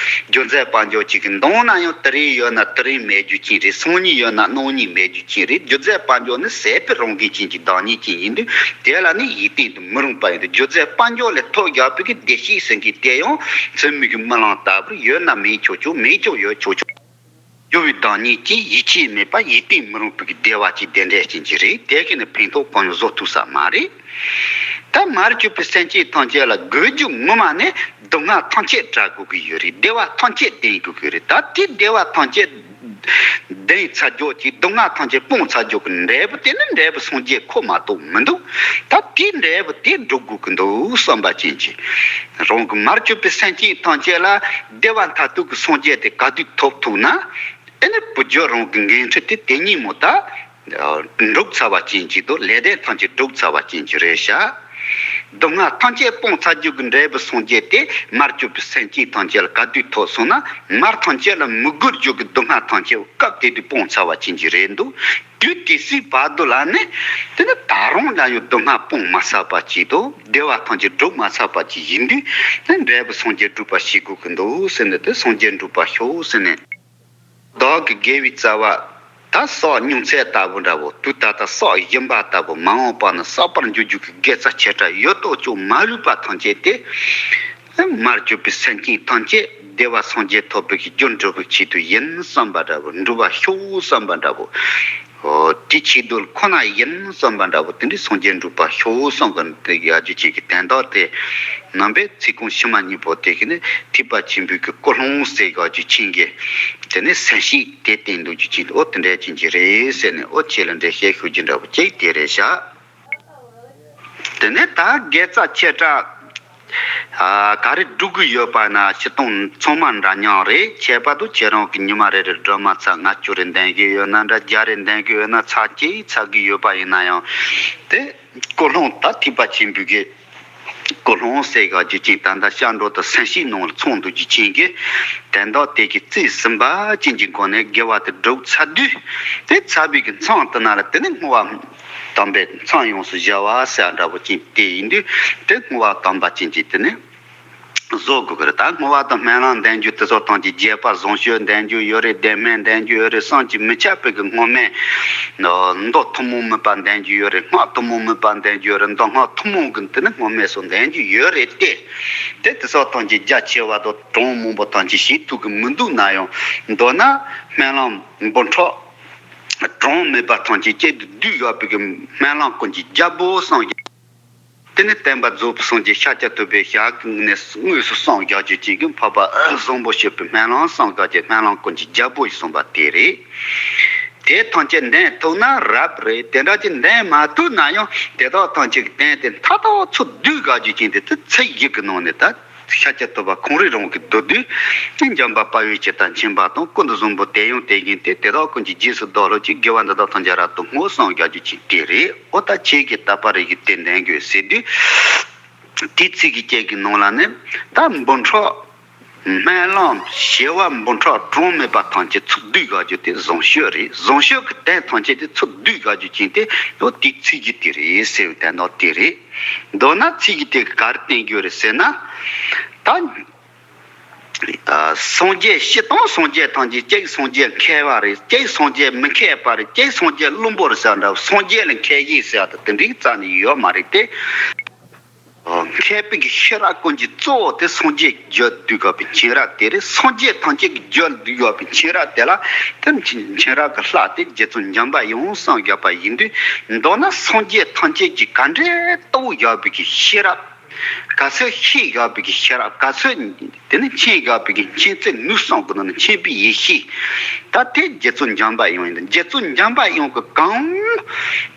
སྒྱུ་རྩལ་དཔལ་འབྱོར་གཅིག་གི་འདང་ན་ཡང་དེ་རིང་ཡོད་ན་དེ་རིང་མེད་རྒྱུ་ཅན་རེད། སང་ཉིན་ཡོད་ན་གནངས་ཉིན་མེད་རྒྱུ་ཅན་རེད། སྒྱུ་རྩལ་དཔལ་འབྱོར་ནི་ཟད་པའི་རང་བཞིན་ཅན་གྱི་བདག་ཉིད་ཅན་ཡིན་དུས། དེ་ལ་ནི་ཡིད་བརྟན་དུ་མི་རུང་བ་ཡིན་དུས། སྒྱུ་རྩལ་དཔལ་འབྱོར་ལས་ཐོབ་བཞག་པའི་གི་བདེ་སྐྱིད་ཟེར་མཁན་དེ་ཡང་ཚུལ་མིན་གྱི་རྨི་ལམ་ལྟ་བུར། ཡོད་ན་མེད་ཆོག་ཆོག། མེད་ཀྱང་ཡོད་ཆོག་ཆོག། སྒྱུ་བའི་བདག་ཉིད་ཀྱིས་ཡིད་ཆེས་མེད་པ། ཡིད་བརྟན་མི་རུང་བའི་གི་བདེ་བ་ཅིག་དེ་འདྲ་ཅན་གྱི་རེད། དེ་གིས་ནི་ཕན་ཐོགས་གང་ཡང་བཟོ་ཐུབ་ས་མ་རེད། ད་མར་གྱུར་པའི་སེམས་ཅན་ཐམས་ཅད་ལ་དགོས་རྒྱུ་ངོ་མ་ནི་སྡུག་བསྔལ་ཐམས་ཅད་བྲལ་དགོས་ཀྱི་ཡོད་རེད། བདེ་བ་ཐམས་ཅད་ལྡན་དགོས་ཀྱི་རེད། ད་དེ་བདེ་བ་ཐམས་ཅད་ལྡན་ཚར་རྒྱུ་ཅིག། སྡུག་བསྔལ་ཐམས་ཅད་སྤངས་ཚར་རྒྱུ་གི་འབྲས་བུ་དེ་ནི་འབྲས་བུ་སངས་རྒྱས་ཁོ་མ་གཏོགས་མི་འདུག། ད་དེ་འབྲས་བུ་དེ་སྒྲུབ་དགོས་ཀྱི་འདུག་བསམ་པ་ཅན་གྱི། རང་གི་མར་གྱུར་པའི་སེམས་ཅན་ཐམས་ཅད་ལ་བདེ་བ་མཐར་ཐུག་གི་སངས་རྒྱས་དེ་ག་དུས་ཐོབ་ཐུབ་ན། ཨེ་ནི་བུ་རྒྱུད་རང་གི་འགན་འཁྲི་དེ་དེ་ཉིན་མོ་ད་འགྲུབ་ཚར་བ་ཅན་གྱི་འདུག། ལས་དོན་ཐམས་ཅད་འགྲུབ་ཚར་བ་ཅན་གྱི་རེད་ཤག། སྡུག་བསྔལ་ཐམས་ཅད་སྤངས་ཚར་རྒྱུ་གི་འབྲས་བུ་སངས་རྒྱས་དེ། མར་གྱུར་པའི་སེམས་ཅན་ཐམས་ཅད་ལ་ག་དུས་ཐོབ་སོང་ན། མར་ཐམས་ཅད་ལ་མི་དགོས་རྒྱུ་གི་སྡུག་བསྔལ་ཐམས་ཅད་སྐབས་དེ་དུས་སྤངས་ཚར་བ་ཅན་གྱི་རེད་འདུག། དུས་དེ་སྲིད་བར་དུ་ལ་ནི་དེ་ནི་ད་རུང་ལ་ཡང་སྡུག་བསྔལ་སྤངས་མ་ཚར་བ་ཅིག་དང་། བདེ་བ་ཐམས་ཅད་སྒྲུབ་མ་ཚར་བ་ཅིག་ཡིན་དུས། དེ་འབྲས་བུ་སངས་རྒྱས་སྒྲུབ་པ་བྱེད་དགོས་ཀྱི་འདུག་ཟེར་ནས། དེ་སངས་རྒྱས་འགྲུབ་པར་ཤོག་ཟེར་ནས། བདག་གི་དགེ་བའི་རྩ་བ་ད་བསགས་མྱོང་ཚད་ལྟ་བུ་འདྲ་བོ། དུས་ད་ལྟ་བསགས་བཞིན་པ་ལྟ་བུ། མ་འོངས་པ་ན་བསགས་པར་འགྱུར་རྒྱུ་གི་དགེ་རྩ་ཆེ་ཕྲ་ཡོད་དོ་ཅོག་མ་ལུས་པ་ཐམས་ཅད་དེ། མར་གྱུར་པའི་སེམས་ཅན་ཐམས་ཅད་བདེ་བ་སངས་རྒྱས་ཐོབ་པའི་རྒྱུར་འགྲོ་བའི་ཆེད་དུ་ཡིན་བསམ་པ་འདྲ་བོ། འགྲུབ་པར་ཤོག་བསམ་པ་འདྲ་བོ། འོ་དེ་ཆེད་དུ་ཁོ་ན་ཡིན་བསམ་པ་འདྲ་བོ། དེ་འདྲའི་སངས་རྒྱས་འགྲུབ་པར་ཤོག་བསམ་གི་ཡ་རྒྱུ་ཅན་གྱི་དོན་དག་དེ། ནང་པའི་ཚིག་ཀུན་ཕྱི་མ་གཉིས་པོ་དེ་གི་ནི་ཐེག་པ་ཆེན་པོའི་གི་ཀུན་སློང་ཟེར་ག་རྒྱུ་ཅན་གྱི། དེ་ནི་སེམས་བསྐྱེད་དེ་བསྟེན་འདུག་རྒྱུ་ཅན། འོ་དེ་འདྲ་ཅན་གྱི་རེད་ཟེར་ནས། འོ་ཁྱེད་ལ་འགྲེལ་བཤད་ཞུ་རྒྱུ་འདྲ་བོ་ཅིག་དེ་རེད་ཤག། དེ་ནས་ད་དགེ་རྩ་ཆེ་ཕྲ་ཨ་ག་རེ་སྒྲུབ་གི་ཡོད་པ་ན་སྤྱིར་བཏང་ཚང་མ་འདྲ་མཉམ་རེད། ཁྱད་པར་དུ་ཁྱེད་རང་གི་ཉི་མ་རེ་རེར་སྒྲོལ་མ་ཚར་ལྔ་བཅུ་རེ་འདོན་གི་ཡོད་ན་འདྲ། བརྒྱ་རེ་འདོན་གི་ཡོད་ན། ཚར་གཅིག་ཚར་གི་ཡོད་པ་ཡིན་ན་ཡང་། དེ་ཀུན་སློང་ད་ཐེག་པ་ཆེན་པོའི་གི་ཀུན་སློང་ཟེར་ག་རྒྱུ་ཅན། ད་ལྟ་སྐྱབས་འགྲོ་དང་སེམས་བསྐྱེད་ནང་ལ་ཚང་འདུག་རྒྱུ་ཅན་གྱི་དོན་དག་དེ་གི་རྩིས་ཟིན་པ་ཅན་གྱི་སྒོ་ནས་དགེ་བ་དེ་བསྒྲུབས་ཚར་དུས། དེ་ཚར་བའི་གི་མཚམས་དེ་ན་ལ་དེ་ནི་བསྔོ་བ་དམ་པའི་མཚམས་ཡོངས་སུ་བཞག་པ་ཟེར་འདྲ་བོ་ཅན་དེ་ཡིན་དུས། དེ་བསྔོ་བ་དམ་པ་ཅན་གྱི་དེ་ནི་ བཟོ་དགོས་ཀྱི་རེད། ད་བསྔོ་བ་དང་སྨོན་ལམ་འདོན་རྒྱུ་དེ་ཚོ་ཐམས་ཅད་རྒྱས་པ་བཟང་སྤྱོད་འདོན་རྒྱུ་ཡོད་རེད། བདེན་སྨོན་འདོན་རྒྱུ་ཡོད་རེད། བསམ་གྱིས་མི་ཁྱབ་པའི་གི་སྔོན་སྨོན། མདོ་ཐུན་མོང་མིན་པ་འདོན་རྒྱུ་ཡོད་རེད། སྔགས་ཐུན་མོང་མིན་པ་འདོན་རྒྱུ་ཡོད་རེད། མདོ་སྔགས་ཐུན་མོང་གི་དེ་ནི་སྔོན་སྨོན་སོགས་འདོན་རྒྱུ་ཡོད་རེད་དེ། དེ་དེ་ཚོ་ཐམས་ཅད་རྒྱ་ཆེ་བ་དང་གྲངས་མང་པོ་ཐམས་ཅད་བྱེད་ཐུབ་ཀྱི་མི་འདུག་ན་ཡང་། མདོར་ན་སྨོན་ལམ་འབུམ་ཕྲག་གྲངས་མེད་པ་ཐམས་ཅད་གཅིག་ཏུ་བསྡུས་ཡོད་པའི་གི་སྨོན་ལམ་ཀུན་གྱི་རྒྱལ་པོ་སངས་རྒྱས། དེ་ནི་བསྟན་པ་རྫོགས་པའི་སངས་རྒྱས་ཤཱཀྱ་ཐུབ་པའི་ཞལ་དངོས་སུ་སངས་རྒྱས་རྒྱུ་ཅན་གྱི་འཕགས་པ་བཟང་པོ་སྤྱོད་པའི་སྨོན་ལམ་སངས་རྒྱས་ཀྱི་སྨོན་ལམ་ཀུན་གྱི་རྒྱལ་པོ་ཞེས་གསུངས་པ་དེ་རེད། དེ་ཐམས་ཅད་འདོན་ཐུབ་ན་རབ་རེད། དེ་འདྲ་ཅིག་འདོན་མ་ཐུབ་ན་ཡང་དེ་དག་ཐམས་ཅད་ཀྱི་དོན་དེ་མཐའ་དག་ཚུར་བསྡུས་དགོས་རྒྱུ་ཅན་དེ་ཚེ་ཚད་བཞི་གི་ནང་ནས་ད། ཤཱཀྱ་ཐུབ་པ་ཁོང་རང་རང་གི་མདོར་བསྡུས། འཇམ་དཔལ་དཔའ་བོས་ཇི་ལྟར་མཁྱེན་པ་དང་། ཀུན་ཏུ་བཟང་པོ་དེ་ཡང་དེ་བཞིན་ཏེ། དེ་དག་ཀུན་གྱི་རྗེས་སུ་བདག་སློབ་ཅིང་། དགེ་བ་འདི་དག་ཐམས་ཅད་རབ་ཏུ་བསྔོ། སངས་རྒྱས་རྒྱུ་ཅན་དེ་རེད། འོ་ད་ཁྱེད་ཀྱིས་དད་པ་རེ་གི་དེ་འདོན་དགོས་ཟེར་དུས། དེའི་ཚིག་གི་བཅད་ཀྱི་ནང་ལ་ནི་ད་འབུམ་ཕྲག་སྨོན་ལམ་བྱེ་བ་འབུམ་ཕྲག་གྲངས་མེད་པ་ཐམས་ཅད་ཚུར་བསྡུས་དགོས་རྒྱུ་དེ་བཟང་སྤྱོད་རེད། བཟང་སྤྱོད་ཀྱི་དོན་ཐམས་ཅད་དེ་ཚུར་བསྡུས་དགོས་རྒྱུ་ཅན་དེ་འོ་དེའི་ཚིག་གི་དེ་རེད་ཟེར་བའི་དོན་དག་དེ་རེད། མདོར་ན་ཚིག་གི་དེ་ག་རེ་བསྟན་རྒྱུ་རེད་ཟེར་ན། ད། སངས་རྒྱས་སྤྱིར་བཏང་སངས་རྒྱས་ཐམས་ཅད་གཅིག་སངས་རྒྱས་མཁས་པ་རེད། གཅིག་སངས་རྒྱས་མི་མཁས་པ་རེད། གཅིག་སངས་རྒྱས་བླུན་པོ་རེད་ཟེར་འདྲ་བོ། སངས་རྒྱས་ལ་མཁས་ཤིང་ཟེར་བ་དང་དེ་འདྲའི་རྩ་ནས་ཡོད་མ་རེད་དེ། མཁས་པའི་གི་ཤེས་རབ་ཀུན་གྱི་གཙོ་བོ་དེ་སངས་རྒྱས་རྒྱུད་སྡུད་དགོས་པའི་མཁྱེན་རབ་དེ་རེད། སངས་རྒྱས་ཐམས་ཅད་ཀྱི་རྒྱུད་སྡུད་དགོས་པའི་མཁྱེན་རབ་དེ་ལ་དེ་མཁྱེན་རབ་ཀྱི་ལྷ་དེ་རྗེ་བཙུན་འཇམ་དཔལ་དབྱངས་སངས་རྒྱས་པ་ཡིན་དུས། མདོར་ན་སངས་རྒྱས་ཐམས་ཅད་ཀྱི་ག་འདྲའི་ལྟ་བུ་ཡོད་པའི་གི་ཤེས་རབ། ག་ཚོད་ཤེས་ཡོད་པའི་གི་ཤེས་རབ། ག་ཚོད་དེ་ནི་མཁྱེན་ཡོད་པའི་གི་མཁྱེན་བརྩེ་ནུས་གསུམ་གྱི་ནང་ནས་མཁྱེན་པའི་ཡེ་ཤེས། ད་དེ་རྗེ་བཙུན་འཇམ་དཔལ་དབྱངས་ཡིན། རྗེ་བཙུན་འཇམ་དཔལ་དབྱངས་ཀྱིས་གང་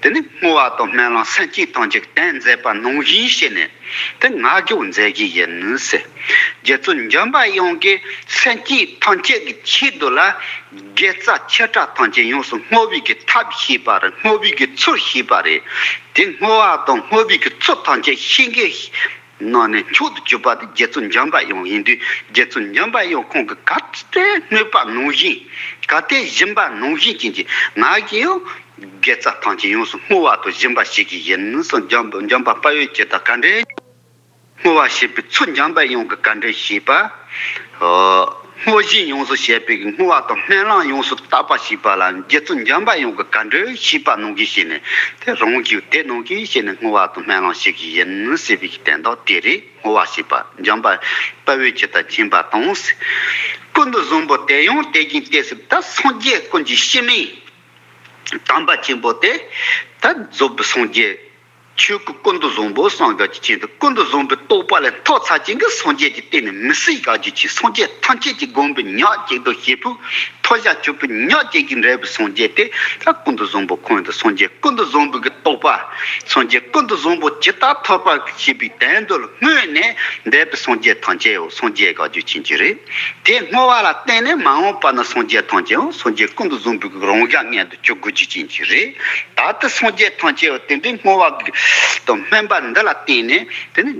དེ་ནི་བསྔོ་བ་དང་སྨོན་ལམ་སེམས་བསྐྱེད་ཐམས་ཅད་དོན་མཛད་པ་ནང་བཞིན་བྱས་ནས་དེ་ང་རྒྱལ་མཛད་ཀྱི་ཡིན་ཟེར། རྗེ་བཙུན་འཇམ་དཔལ་དབྱངས་ཀྱིས་སེམས་བསྐྱེད་ཐམས་ཅད་ཀྱི་ཆེད་དུ་ལ་དགེ་རྩ་ཆེ་ཕྲ་ཐམས་ཅད་ཡོངས་སུ་བསྔོ་བའི་གི་ཐབས་ཤེས་པ་རེད། བསྔོ་བའི་གི་ཚུལ་ཤེས་པ་རེད། དེ་བསྔོ་བ་དང་བསྔོ་བའི་གི་ཚུལ་ཐམས་ཅད་ཤེས་མཁན་ནང་ནས་མཆོག་ཏུ་གྱུར་པ་དེ་རྗེ་བཙུན་འཇམ་དཔལ་དབྱངས་ཡིན་དུས། རྗེ་བཙུན་འཇམ་དཔལ་དབྱངས་ཁོང་གིས་ག་དེ་བསྔོས་པ་ནང་བཞིན། ག་དེ་བཞིན་པ་ནང་བཞིན་ཅན་གྱི་ང་གིས་ཡང་དགེ་རྩ་ཐམས་ཅད་ཡོངས་སུ་བསྔོ་བ་དང་སྦྱིན་པ་བྱེད་ཀྱི་ཡིན་གསུངས། འཇམ་འཇམ་དཔལ་དཔའ་བོས་ཇི་ལྟར་ག་འདྲའི་བསྔོ་བ་བྱེད་པའི་ཚུལ་འཇམ་དཔལ་དབྱངས་ཀྱིས་ག་འདྲའི་བྱས་པ། བསྔོ་བཞིན་ཡོངས་སུ་བྱེད་པའི་བསྔོ་བ་དང་སྨོན་ལམ་ཡོངས་སུ་བརྟག་པ་བྱས་པ་ལ་རྗེ་བཙུན་འཇམ་དཔལ་དབྱངས་ཀྱིས་ག་འདྲའི་བྱས་པ་ནང་བཞིན་བྱས་ནས་དེ་རང་གིས་དེ་ནང་བཞིན་བྱས་ནས་བསྔོ་བ་དང་སྨོན་ལམ་བྱེད་ཀྱི་ཡིན་ཟེར་བའི་དོན་དག་དེ་རེད། བསྔོ་བ་བྱེད་པ་འཇམ་དཔལ་དཔའ་བོས་ཇི་ལྟར་མཁྱེན་པ་དང་། ཀུན་ཏུ་བཟང་པོ་དེ་ཡང་དེ་བཞིན་ཏེ་ཟེར། ད་སངས་རྒྱས་ཀུན་གྱི་སྤྱི་མིང་དམ་པ་ཆེན་པོ་དེ་ད་རྫོགས་པའི་སངས་རྒྱས། ཆོས་སྐུ་ཀུན་ཏུ་བཟང་པོ་སངས་རྒྱས་ཀྱི་ཆེད་དུ་ཀུན་ཏུ་བཟང་པོའི་རྟོགས་པ་ལས་ཐོབ་ཚར་ཅན་གྱི་སངས་རྒྱས་ཀྱི་སྟེང་ནས་མི་སྲིད་དགག་རྒྱུ་ཆེ། སངས་རྒྱས་ཐམས་ཅད་ཀྱི་དགོངས་པའི་ཉག་གཅིག་ཏུ་བྱེད་ཕོད་ཐོབ་བྱ་གྱུར་པའི་ཉག་གཅིག་གིས་འབྲེལ་བའི་སངས་རྒྱས་དེ་ད་ཀུན་ཏུ་བཟང་པོ་ཁོང་དུ་སངས་རྒྱས། ཀུན་ཏུ་བཟང་པོའི་གི་རྟོགས་པ། སངས་རྒྱས་ཀུན་ཏུ་བཟང་པོ་ཇི་ལྟར་ཐོབ་པར་བྱེད་པའི་དོན་དུ་བསྔོས་ནས་འདས་པའི་སངས་རྒྱས་ཐམས་ཅད་འོ་སངས་རྒྱས་དགག་རྒྱུ་ཆེན་གྱི་རེད། དེ་བསྔོ་བ་ལ་བརྟེན་ནས་མ་འོངས་པ་ན་སངས་རྒྱས་ཐམས་ཅད་འོ་སངས་རྒྱས་ཀུན་ཏུ་བཟང་པོའི་གི་རང་གཞག་མངོན་དུ་གྱུར་དགོས་རྒྱུ་ཅན་གྱི་རེད། ད་ལྟ་སངས་རྒྱས་ཐམས་ཅད་འོ་དེ་འདྲའི་བསྔོ་བ་གི་དང་སྨོན་པ་འདི་ལ་བརྟེན་ནས་དེ་ནི་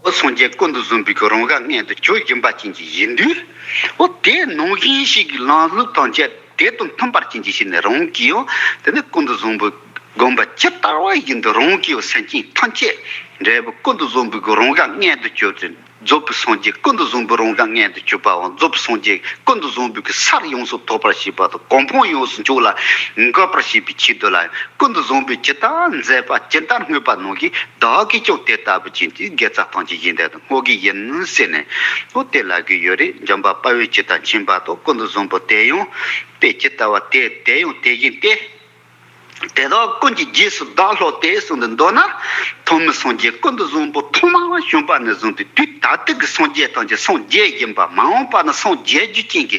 འོ་སངས་རྒྱས་ཀུན་ཏུ་བཟང་པོའི་གི་རང་གཞག་མངོན་དུ་གྱུར་བཞིན་པ་ཅན་གྱི་ཡིན་དུས། འོ་དེ་ནང་བཞིན་ཞིག་གི་ལམ་ལུགས་ཐམས་ཅད་དེ་དང་མཐུན་པར་ཅན་གྱི་ཞིག་ནས་རང་གིས་ཡང་དེ་ནི་ཀུན་ཏུ་བཟང་པོའི་དགོངས་པ་ཇི་ལྟ་བ་བཞིན་དུ་རང་གི་སེམས་ཅན་ཐམས་ཅད་འབྲས་བུ་ཀུན་ཏུ་བཟང་པོའི་གི་རང་གཞག་མངོན་དུ་གྱུར་ཏེ་རྫོགས་པའི་སངས་རྒྱས་ཀུན་ཏུ་བཟང་པོའི་རང་གཞག་མངོན་དུ་གྱུར་པའམ་རྫོགས་པའི་སངས་རྒྱས་ཀུན་ཏུ་བཟང་པོའི་གི་སར་ཡོངས་སུ་ཐོབ་པར་བྱེད་པ་དང་གོ་འཕང་ཡོངས་སུ་མཆོག་ལ་འགོད་པར་བྱེད་པའི་ཆེད་དུ་ལ་ཀུན་ཏུ་བཟང་པོས་ཇི་ལྟར་མཛད་པ་ཇི་ལྟར་བསྔོས་པ་ནང་བཞིན་བདག་གིས་ཀྱང་དེ་ལྟ་བུ་ཅན་གྱི་དགེ་རྩ་ཐམས་ཅད་ཡིན་དེ་དུ་བསྔོ་གི་ཡིན་ཟེར་ནས་འོ་དེ་ལབ་ཀྱི་ཡོད་རེད། འཇམ་དཔལ་དཔའ་བོས་ཇི་ལྟར་མཁྱེན་པ་དང་ཀུན་ཏུ་བཟང་པོ་དེ་ཡང་དཔེ་ཇི་ལྟ་བ་དེ་དེ་ཡང་དེ་བཞིན་ཏེ། དེ་དག་ཀུན་གྱི་རྗེས་སུ་བདག་སློབ་སྟེ་གསུངས་ཏེ་མདོར་ན། ཐོག་མའི་སངས་རྒྱས་ཀུན་ཏུ་བཟང་པོ་ཐོག་མར་བྱོན་པ་ནས་བཟུང་སྟེ་དུས་ད་ལྟའི་གི་སངས་རྒྱས་ཐམས་ཅད་སངས་རྒྱས་བཞིན་པ་མ་འོངས་པ་ན་སངས་རྒྱས་རྒྱུ་ཅན་གྱི་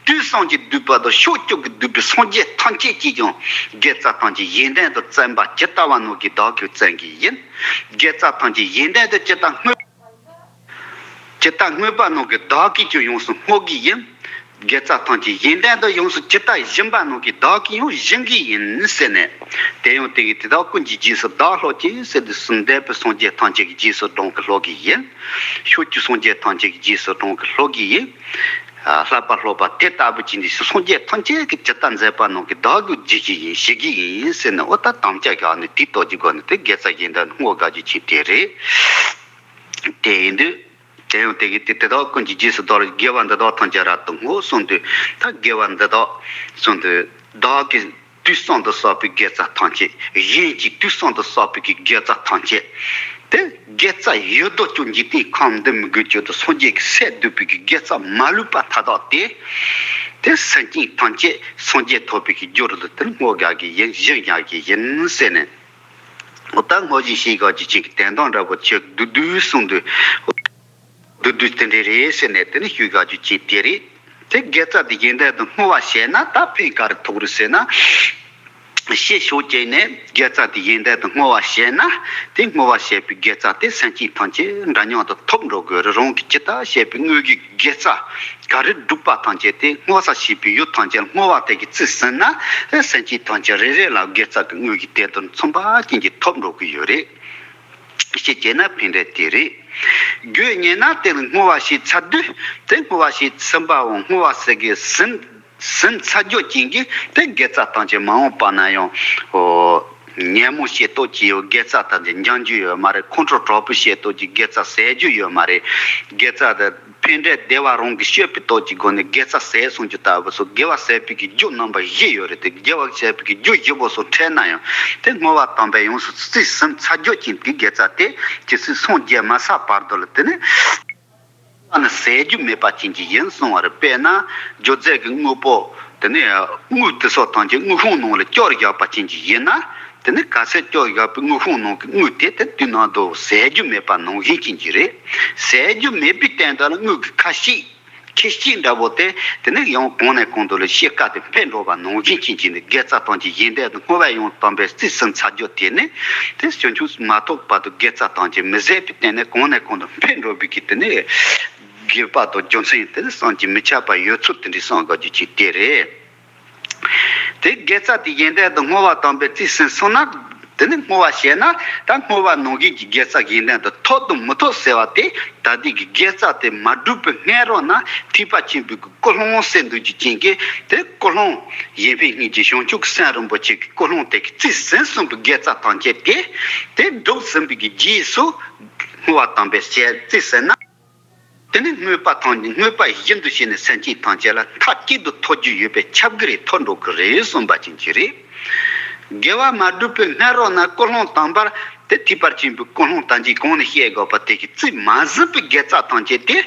དུས་གསུམ་གྱི་བསྡུས་པ་དང་ཕྱོགས་བཅུ་གི་བསྡུས་པའི་སངས་རྒྱས་ཐམས་ཅད་ཀྱིས་ཀྱང་དགེ་རྩ་ཐམས་ཅད་ཡོན་ཏན་དུ་བརྩམས་པ་ཇི་ལྟ་བ་ནང་བཞིན་བདག་གིས་བརྩམ་གྱི་ཡིན། དགེ་རྩ་ཐམས་ཅད་ཡོན་ཏན་དུ་ཇི་ལྟར་བསྔོས། ཇི་ལྟར་བསྔོས་པ་ནང་བཞིན་བདག་གིས་ཀྱང་ཡོངས་སུ་བསྔོ་གི་ཡིན། དགེ་རྩ་ཐམས་ཅད་ཡོན་ཏན་དུ་ཡོངས་སུ་ཇི་ལྟར་བྱིན་པ་ནང་བཞིན་བདག་གིས་ཡང་བྱིན་གྱི་ཡིན་ཟེར་ནས། དེ་ཡང་དེ་གི་དེ་དག་ཀུན་གྱི་རྗེས་སུ་བདག་སློབ་ཅིང་ཟེར་དུས་སུ་འདས་པའི་སངས་རྒྱས་ཐམས་ཅད་ཀྱི་རྗེས་སུ་འབྲང་གི་སློབ་ཀྱི་ཡིན། ཕྱོགས་བཅུའི་སངས་རྒྱས་ཐམས་ཅད་ཀྱི་རྗེས་སུ་འབྲང་གི་སློབ་ཀྱི་ཡིན། ལྷག་པར་སློབ་པ་དེ་ལྟ་བུ་ཅིག་འདི་སངས་རྒྱས་ཐམས་ཅད་ཀྱིས་ཇི་ལྟར་མཛད་པ་ནང་བཞིན་བདག་གིས་བགྱི་གི་ཡིན་བྱེད་ཀྱི་ཡིན་ཟེར་ནས་འོ་ད་དམ་བཅའ་བཞག་ནས་དེའི་སྟོབས་ཀྱི་སྒོ་ནས་དེ་དགེ་རྩ་གཞན་དག་བསྔོ་དགའ་རྒྱུ་ཆེ་དེ་རེད། དེ་ཡིན་དུས། དེ་ཡང་དེ་གི་དེ་དེ་དག་ཀུན་གྱི་རྗེས་སུ་བདག་སློབ་ཀྱི། དགེ་བ་འདི་དག་ཐམས་ཅད་རབ་ཏུ་བསྔོ་གསུངས་དུས། ད་དགེ་བ་འདི་དག་གསུངས་དུས། བདག་གིས་དུས་གསུམ་དུ་བསགས་པའི་དགེ་རྩ་ཐམས་ཅད། གཞན་གྱིས་དུས་གསུམ་དུ་བསགས་པའི་གི་དགེ་རྩ་ཐམས་ཅད། དེ་དགེ་རྩ་ཡོད་དོ་ཅོག་འཇིག་རྟེན་ཁམས་འདི་མི་དགོས་ཅོག་ཏུ་སངས་རྒྱས་ཀྱི་སྲས་བསྡུས་པའི་གི་དགེ་རྩ་མ་ལུས་པ་མཐའ་དག་དེ། དེ་སེམས་ཅན་ཐམས་ཅད་སངས་རྒྱས་ཐོབ་པའི་གི་རྒྱུ་རུ་དེ་བསྔོ་བརྒྱབ་ཀྱི་ཡིན། བཞེས་བརྒྱབ་ཀྱི་ཡིན་ཟེར་ནས། འོ་ད་བསྔོ་བཞེས་བྱེད་དགོས་ཀྱི་ཅིག་གི་དོན་དག་འདྲ་པོ་ཆེ་བསྡུས་བསྡུས་གསུངས་དུས། བསྡུས་བསྡུས་དེ་འདྲ་རེད་ཟེར་ནས་དེ་ནི་ཞུ་དགོས་ཀྱི་ཅིག་དེ་རེད། དེ་དགེ་རྩ་དེ་གཞན་དོན་དུ་བསྔོ་བ་བྱས་ན་ད་ཕན་ག་རེ་ཐོགས་རེད་ཟེར་ན། ཤེས་ཤུགས་བསྐྱེད་ནས་དགེ་རྩ་དེ་གཞན་དོན་དུ་བསྔོ་བ་བྱས་ན། དེ་བསྔོ་བ་བྱས་པའི་དགེ་རྩ་དེ་སེམས་ཅན་ཐམས་ཅད་འདྲ་མཉམ་དུ་ཐོབ་འགྲོ་དགོས་རེད། རང་གིས་ཇི་ལྟར་བྱས་པའི་དངོས་ཀྱི་དགེ་རྩ་ག་རེ་བསྒྲུབས་པ་ཐམས་ཅད་དེ་བསྔོ་བ་བྱས་པའི་ཡུལ་ཐམས་ཅད་བསྔོ་བ་དེ་གིས་རྩིས་ཟིན་ན། སེམས་ཅན་ཐམས་ཅད་རེ་རེ་ལ་དགེ་རྩ་གི་དངོས་ཀྱི་དེ་དང་མཚུངས་པ་ཅན་གྱི་ཐོབ་འགྲོ་གི་ཡོད་རེད། ཞེས་བྱས་ན་ཕན་འབྲས་དེ་རེད། དགོས་ཉེ་ན་དེ་ལ་བསྔོ་བ་བྱས་ཚར་དུས། དེ་བསྔོ་བ་བྱས་ཟིན་པའམ་བསྔོ་བ་ཟེར་གི་ཟིན་ཟིན་ཚར་རྒྱུ་ཅན་གྱི་དེ་དགེ་རྩ་ཐམས་ཅད་མ་འོངས་པ་ན་ཡང་། ཨོ། ཉོན་མོངས་ཤེས་རྟོགས་ཀྱི་དགེ་རྩ་ཐམས་ཅད་འབྱང་རྒྱུ་ཡོད་མ་རེད། ཁོང་ཁྲོ་གྲོགས་པོ་ཤེས་རྟོགས་ཀྱི་དགེ་རྩ་ཟད་རྒྱུ་ཡོད་མ་རེད། དགེ་རྩ་དེ་ཕན་འབྲས་བདེ་བ་རང་གིས་ཤེས་པའི་སྟོབས་ཀྱི་སྒོ་ནས་དགེ་རྩ་ཟད་སོང་རྒྱུ་ལྟ་བུ་སོགས། དགེ་བ་ཟད་པའི་གི་རྒྱུ་རྣམ་པ་བཞི་ཡོད་རེད། དེ་དགེ་བ་ཟད་པའི་གི་རྒྱུ་བཞི་པོ་སོགས་འཕྲད་ན་ཡང་། དེ་བསྔོ་བ་དམ་པས་ཡོངས་སུ་རྩིས་ཟིན་ཚར་རྒྱུ་ཅན་གྱི་དགེ་རྩ་དེ་ཇི་སྲིད་སངས་རྒྱས་མ་ཚར་བར་དུ་ལ་དེ་ནི། ཨ་ནི་ཟད་རྒྱུ་མེད་པ་ཅན་གྱི་ཡིན་གསུངས་པ་རེད། དཔེར་ན་སྒྱུ་རྩལ་གྱི་དངོས་པོ་དེ་ནི་དངུལ་དེ་སོགས་ཐམས་ཅད་དངུལ་ཁང་ནང་ལ་བསྐྱུར་བཞག་པ་ཅན་གྱི་ཡིན་ན། དེ་ནི་ག་ཚད་བསྐྱུར་བཞག་པའི་དངུལ་ཁང་ནང་གི་དངུལ་དེ་དེ་དུས་ནང་དུ་ཟད་རྒྱུ་མེད་པ་ནང་བཞིན་ཅན་གྱི་རེད། ཟད་རྒྱུ་མེད་པའི་སྟེང་དུ་ལ་དངུལ་གྱི་ཁ་ཤས་ཁེ་ཤས་འདྲ་པོ་དེ་དེ་ནི་ཡང་གོང་ནས་གོང་དུ་ལ་ཤེས་དཀའ་དེ་འཕེལ་འགྲོ་བ་ནང་བཞིན་ཅན་གྱི་ནི་དགེ་རྩ་ཐམས་ཅད་གཞན་དོན་དུ་བསྔོ་བས་ཡོངས་དམ་པས་རྩིས་ཟིན་ཚར་རྒྱུ་དེ་ནི། དེ་བྱང་ཆུབ་མ་ཐོབ་བར་དུ་དགེ་རྩ་ཐམས་ཅད་མི་ཟད་པའི་སྟེང་ནས་གོང་ནས་གོང་དུ་འཕེལ་འགྲོ་བའི་གི་དེ་ནི་དགོས་པ་དང་རྒྱུ་མཚན་དེ་ནི་བསམ་གྱིས་མི་ཁྱབ་པ་ཡོད་ཚུལ་དེ་འདྲའི་གསུང་དགོས་རྒྱུ་ཅིག་དེ་རེད། དེ་དགེ་རྩ་དེ་གཞན་དོན་དུ་བསྔོ་བ་དམ་པས་རྩིས་ཟིན་སོང་ན། དེ་ནི་བསྔོ་བ་བྱས་ན་ད་བསྔོ་བ་ནང་བཞིན་གྱི་དགེ་རྩ་གཞན་དོན་དུ་ཐོབ་དང་མི་ཐོབ་ཟེར་བ་དེ། ད་ལྟའི་གི་དགེ་རྩ་དེ་མ་བསྒྲུབས་པའི་སྔ་རོལ་ན་ཐེག་པ་ཆེན་པོའི་གི་ཀུན་སློང་ཟེར་འདུག་རྒྱུ་ཅན་གྱི་དེ་ཀུན་སློང་གཞན་ཕན་སྙིང་རྗེ་བྱང་ཆུབ་ཀྱི་སེམས་རིན་པོ་ཆེ་གི་ཀུན་སློང་དེ་གིས་རྩིས་ཟིན་སོང་བའི་དགེ་རྩ་ཐམས་ཅད་དེ། དེ་བསྒྲུབས་ཟིན་པའི་གི་རྗེས་སུ་བསྔོ་བ་དམ་པས་བྱས་རྩིས་ཟིན་ན། དེ་ནི་བསྔོས་པ་ཐམས་ཅད་བསྔོས་པ་བཞིན་དུ་བྱས་ནས་སེམས་ཅན་ཐམས་ཅད་ལ་མཐའ་གཅིག་ཏུ་ཐོབ་རྒྱུ་ཡོད་པའི་ཁྱབ་ཀྱི་རེད། ཐོབ་འགྲོ་གི་རེད་གསུངས་པ་ཅན་གྱི་རེད། དགེ་བ་མ་བསྒྲུབས་པའི་སྔ་རོལ་ན་ཀུན་སློང་དམ་པར་དེ་ཐེག་པ་ཆེན་པོའི་ཀུན་སློང་དམ་ཅན་གོང་ནས་བཤད་དགོས་པ་དེ་གིས་རྩིས་མ་ཟིན་པའི་དགེ་རྩ་ཐམས་ཅད་དེ།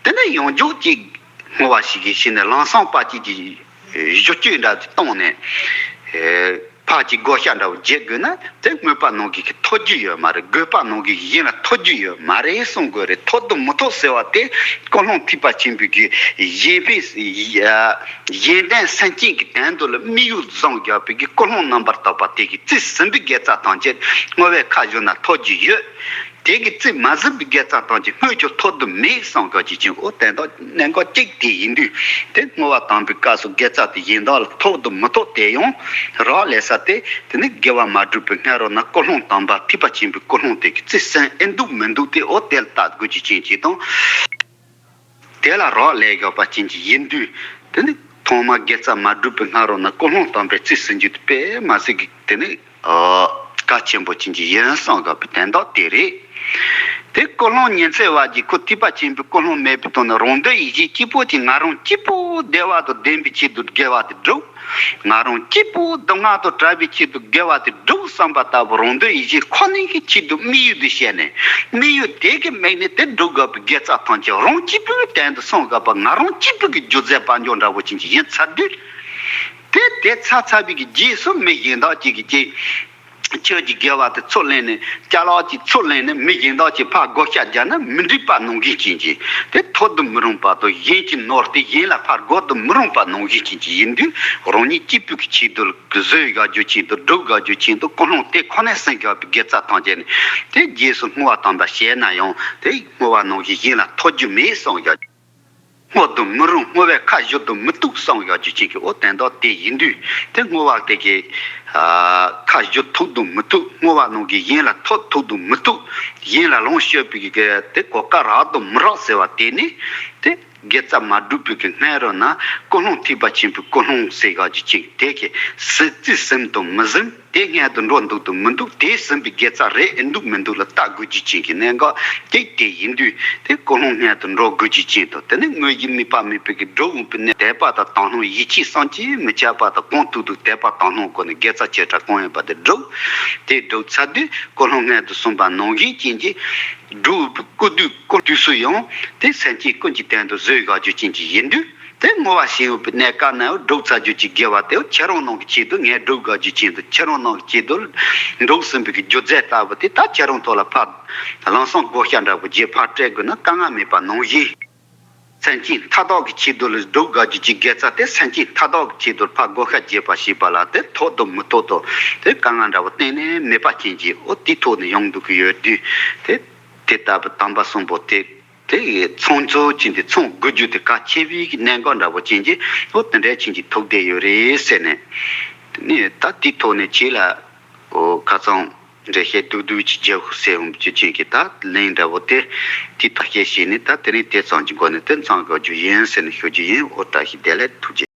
དེ་ནི་ཡང་འཇོག་ཅིག་བསྔོ་བ་ཞིག་གིས་བྱས་ནས་ལམ་སང་པ་ཅིག་གི་གཞི་བཅོལ་འདྲ་ཅིག་བཏང་ནས། ཕར་གྱི་བགོ་བཤའ་འདྲ་བོ་བརྒྱབ་དགོས་ན་དེ་བསྔོས་པ་ནང་བཞིན་གྱི་ཐོབ་རྒྱུ་ཡོད་མ་རེད། དགོས་པ་ནང་བཞིན་གྱི་གཞན་ལ་ཐོབ་རྒྱུ་ཡོད་མ་རེད་གསུང་དགོས་རེད། ཐོབ་དང་མི་ཐོབ་ཟེར་བ་དེ་ཀུན་སློང་ཐེག་པ་ཆེན་པོའི་གི་གཞན་ཕན་གཞན་དོན་སེམས་ཅན་གྱི་དོན་དུ་ལ་དམིགས་ཡུལ་བཟུང་བཞག་པའི་གི་ཀུན་སློང་རྣམ་པར་དག་པ་དེ་གིས་རྩིས་ཟིན་པའི་དགེ་རྩ་ཐམས་ཅད་བསྔོ་བས་ཁ་བཞོ་ན་ཐོབ་རྒྱུ་ཡོད། དེ་གིས་རྩིས་མ་ཟིན་པའི་དགེ་རྩ་ཐམས་ཅད་བསྔོས་ཀྱང་ཐོབ་ཏུ་མེད་གསུང་དགོས་ཀྱི་ཅིང་། འོ་དེ་དག་གནད་འགག་གཅིག་དེ་ཡིན་དུས། དེ་བསྔོ་བ་དམ་པའི་སྐབས་སུ་དགེ་རྩ་དེ་གཞན་དག་ལ་ཐོབ་དང་མི་ཐོབ་དེ་ཡང་རག་ལས་ས་དེ། དེ་ནི་དགེ་བ་མ་བསྒྲུབས་པའི་སྔ་རོལ་ན་ཀུན་སློང་དམ་པ་ཐེག་པ་ཆེན་པོའི་ཀུན་སློང་དེ་གིས་རྩིས་ཟིན་ཨེ་འདུག་མི་འདུག་དེ་འོ་དེ་ལ་བལྟ་དགོས་ཀྱི་ཅིང་ཅིག་དང་། དེ་ལ་རག་ལས་དགོས་པ་ཅན་གྱི་ཡིན་དུས། དེ་ནི་ཐོག་མར་དགེ་རྩ་མ་བསྒྲུབས་པའི་སྔ་རོལ་ན་ཀུན་སློང་དམ་པས་རྩིས་ཟིན་རྒྱུ་དེ་དཔེ་མ་སྲིད་ཀྱི་དེ་ནི་གལ་ཆེན་པོ་ཅན་གྱི་ཡིན་གསུང་དགོས་པའི་དོན་དག་དེ་རེད། དེ་ཀུན་སློང་ཉི་ཚེ་བ་གིས་ཁོ་ཐེག་པ་ཆེན་པོའི་ཀུན་སློང་མེད་པའི་ཐོག་ནས་རང་འདོད་ཡིད་བཞིན་གཅིག་པོ་གྱིས་ང་རང་གཅིག་པོ་བདེ་བ་དང་ལྡན་པའི་ཆེད་དུ་དགེ་བ་དེ་བསྒྲུབ། ང་རང་གཅིག་པོ་སྡུག་བསྔལ་དང་བྲལ་བའི་ཆེད་དུ་དགེ་བ་དེ་བསྒྲུབ་བསམ་པ་ལྟ་བུ་རང་འདོད་ཡིད་བཞིན་ཁོ་ནའི་གི་ཆེད་དུ་དམིགས་ཡུལ་དུ་བྱས་ནས། དམིགས་ཡུལ་དེ་གི་དམིགས་ནས་དེ་བསྒྲུབ་དགོས་པའི་དགེ་རྩ་ཐམས་ཅད་རང་གཅིག་པུའི་དོན་དུ་བསམ་དགོས་པ་ང་རང་གཅིག་པུ་གི་རྒྱུ་རྫས་དཔལ་འབྱོར་འདྲ་བོ་ཅན་གྱི་ཡིན་ཚར་དུས། དེ་དེ་ཚར་ཚར་བའི་གི་རྗེས་སུ་མི་གཞན་དག་ཅིག་གིས་ཅིག་ཁྱོད་ཀྱི་དགེ་བ་དེ་ཚུར་ལེན་ནས་ཅ་ལག་ཅིག་ཚུར་ལེན་ནས་མི་གཞན་དག་ཅིག་ཕར་བགོ་བཤའ་རྒྱག་ན་མི་འགྲིག་པ་ནང་བཞིན་ཅན་གྱི། དེ་ཐོབ་ཏུ་མི་རུང་བ་དང་གཞན་གྱི་ནོར་དེ་གཞན་ལ་ཕར་བགོ་ཏུ་མི་རུང་བ་ནང་བཞིན་ཅན་གྱི་ཡིན་དུས། རང་ཉིད་གཅིག་པུ་གི་ཆེད་དུ་བཟོད་དགའ་རྒྱུ་ཆེད་དུ་སྒྲུབ་དགའ་རྒྱུ་ཆེད་དུ་ཀུན་སློང་དེ་ཁོ་ནས་ཟིན་དགོས་པའི་དགེ་རྩ་ཐམས་ཅད་ནི། དེ་རྗེས་སུ་བསྔོ་བ་དམ་པ་བྱས་ན་ཡང་དེ་བསྔོ་བ་ནང་བཞིན་གཞན་ལ་ཐོབ་རྒྱུ་མེད་གསུངས་ཡོད། བསྔོ་དུ་མི་རུང་བསྔོ་བས་ཁ་བཞུ་དུ་མི་བཏུབ་གསུངས་ཡོད་རྒྱུ་ཅན་གྱི་འོ་དོན་དག་དེ་ཡིན་དུས། དེ་བསྔོ་བ་དེ་གིས་ཁ་བཞུ་ཐུབ་དུ་མི་བཏུབ། བསྔོ་བ་ནང་གི་གཞན་ལ་ཐོབ་ཐུབ་དུ་མི་བཏུབ། གཞན་ལ་ལོངས་སྤྱོད་པའི་གི་དེ་གོ་སྐབས་རག་དུ་མི་རག་ཟེར་བ་དེ་ནི། དེ་ དགེ་རྩ་མ་བསྒྲུབས་པའི་གི་སྔ་རོལ་ན་ཀུན་སློང་ཐེག་པ་ཆེན་པོའི་ཀུན་སློང་ཟེར་ག་རྒྱུ་ཅན་དེ་གི་སྲིད་རྩེ་ཟིན་དང་མི་ཟིན། དེ་སྔོན་དུ་འགྲོ་འདུག་དང་མི་འདུག་དེ་ཟིན་པའི་དགེ་རྩ་རེད་ཨེ་འདུག་མི་འདུག་ལ་བལྟ་དགོས་རྒྱུ་ཅན་གྱི་གནད་འགག་ཅིག་དེ་ཡིན་དུས། དེ་ཀུན་སློང་སྔོན་དུ་འགྲོ་དགོས་རྒྱུ་ཅན་དང་། དེ་ནས་དངོས་གཞི་དམིགས་པ་མེད་པའི་གི་སྒྲུབ་འོས་པའི་གནས། དད་པ་དང་དག་སྣང་ཡིད་ཆེས་བསམ་གྱིས་མི་ཁྱབ་པ་དང་། གང་ཐུབ་ཐུབ་དད་པ་དག་སྣང་སྒོ་ནས་དགེ་རྩ་བྱེ་བྲག་གང་ཡོད་པ་དེ་སྒྲུབ། དེ་སྒྲུབ་ཚར་དུས་ཀུན་སློང་སྔོན་དུ་སོང་བ་ནང་བཞིན་ཅན་གྱི་སྒྲུབ་འོས་པའི་སྐུ་དུས་ཀུན་དུས་སུ་ཡང་དེ་སེམས་ཅན་ཀུན་གྱི་དོན་དུ་བཟོད་དགོས་རྒྱུ་ཅན་གྱི་ཡིན་དུས། དེ་བསྔོ་བ་བྱེད་འོས་པའི་གནས་སྐབས་ན་སྒྲུབ་ཚར་རྒྱུ་ཅིག་དགེ་བ་དེ་ཁྱེད་རང་ནང་གི་ཆེད་དུ་ངས་སྒྲུབ་དགོས་རྒྱུ་ཅན་དུ། ཁྱེད་རང་ནང་གི་ཆེད་དུ་འགྲོ་ཟིན་པའི་གི་རྒྱུ་རྫས་ལྟ་བུ་དེ་ད་ཁྱེད་རང་ཐོག་ལ་ཕར་ལམ་སང་བགོ་བཤའ་འདྲ་པོ་བརྒྱབ་ཕར་སྤྲད་དགོས་ན་དཀའ་ངལ་མེད་པ་ནང་བཞིན། སེམས་ཅན་མཐའ་དག་གི་ཆེད་དུ་ལ་སྒྲུབ་དགོས་རྒྱུ་ཅིག་དགེ་རྩ་དེ་སེམས་ཅན་མཐའ་དག་གི་ཆེད་དུ་ཕར་བགོ་བཤའ་བརྒྱབ་པ་ཞེས་པ་ལ་དེ་ཐོགས་དང་མི་ཐོགས་དང་དེ་དཀའ་ངལ་འདྲ་པོ་གཏན་ནས་མེད་པ་ཅན་གྱི་འོ་དེའི་ཐོག་ནས་ཡོང་འདུག་གི་ཡོད་དུས། དེ་དེ་ལྟ་བུ་དམ་པ་གསུམ་པོ་དེ། དེ་ཡི་ཚོང་གཙོ་ཅན་དེ་ཚོང་དགོས་རྒྱུ་དེ་གལ་ཆེ་བའི་གནད་འགག་འདྲ་པོ་ཅན་གྱི་འོ་དེ་འདྲའི་ཅན་གྱི་ཐུག་བསྡད་ཡོད་རེད་ཟེར་ནས། དེ་ནས་ད་དེའི་ཐོག་ནས་ཁྱེད་ལ་འོ་ཁ་སང་འགྲེལ་བཤད་སྡུག་སྡུག་ཅིག་རྒྱག་ཟེར་འོང་རྒྱུ་ཅན་གྱི་ད་ལན་འདྲ་པོ་དེ་དེའི་ཐོག་བཤད་བྱས་ནས། ད་དེ་རིང་དེ་ཙམ་གྱི་སྒོ་ནས་དེ་མཚམས་འཇོག་རྒྱུ་ཡིན་ཟེར་ནས་ཞུ་རྒྱུ་ཡིན། འོ་བཀྲ་ཤིས་བདེ་ལེགས། ཐུགས་རྗེ་ཆེ།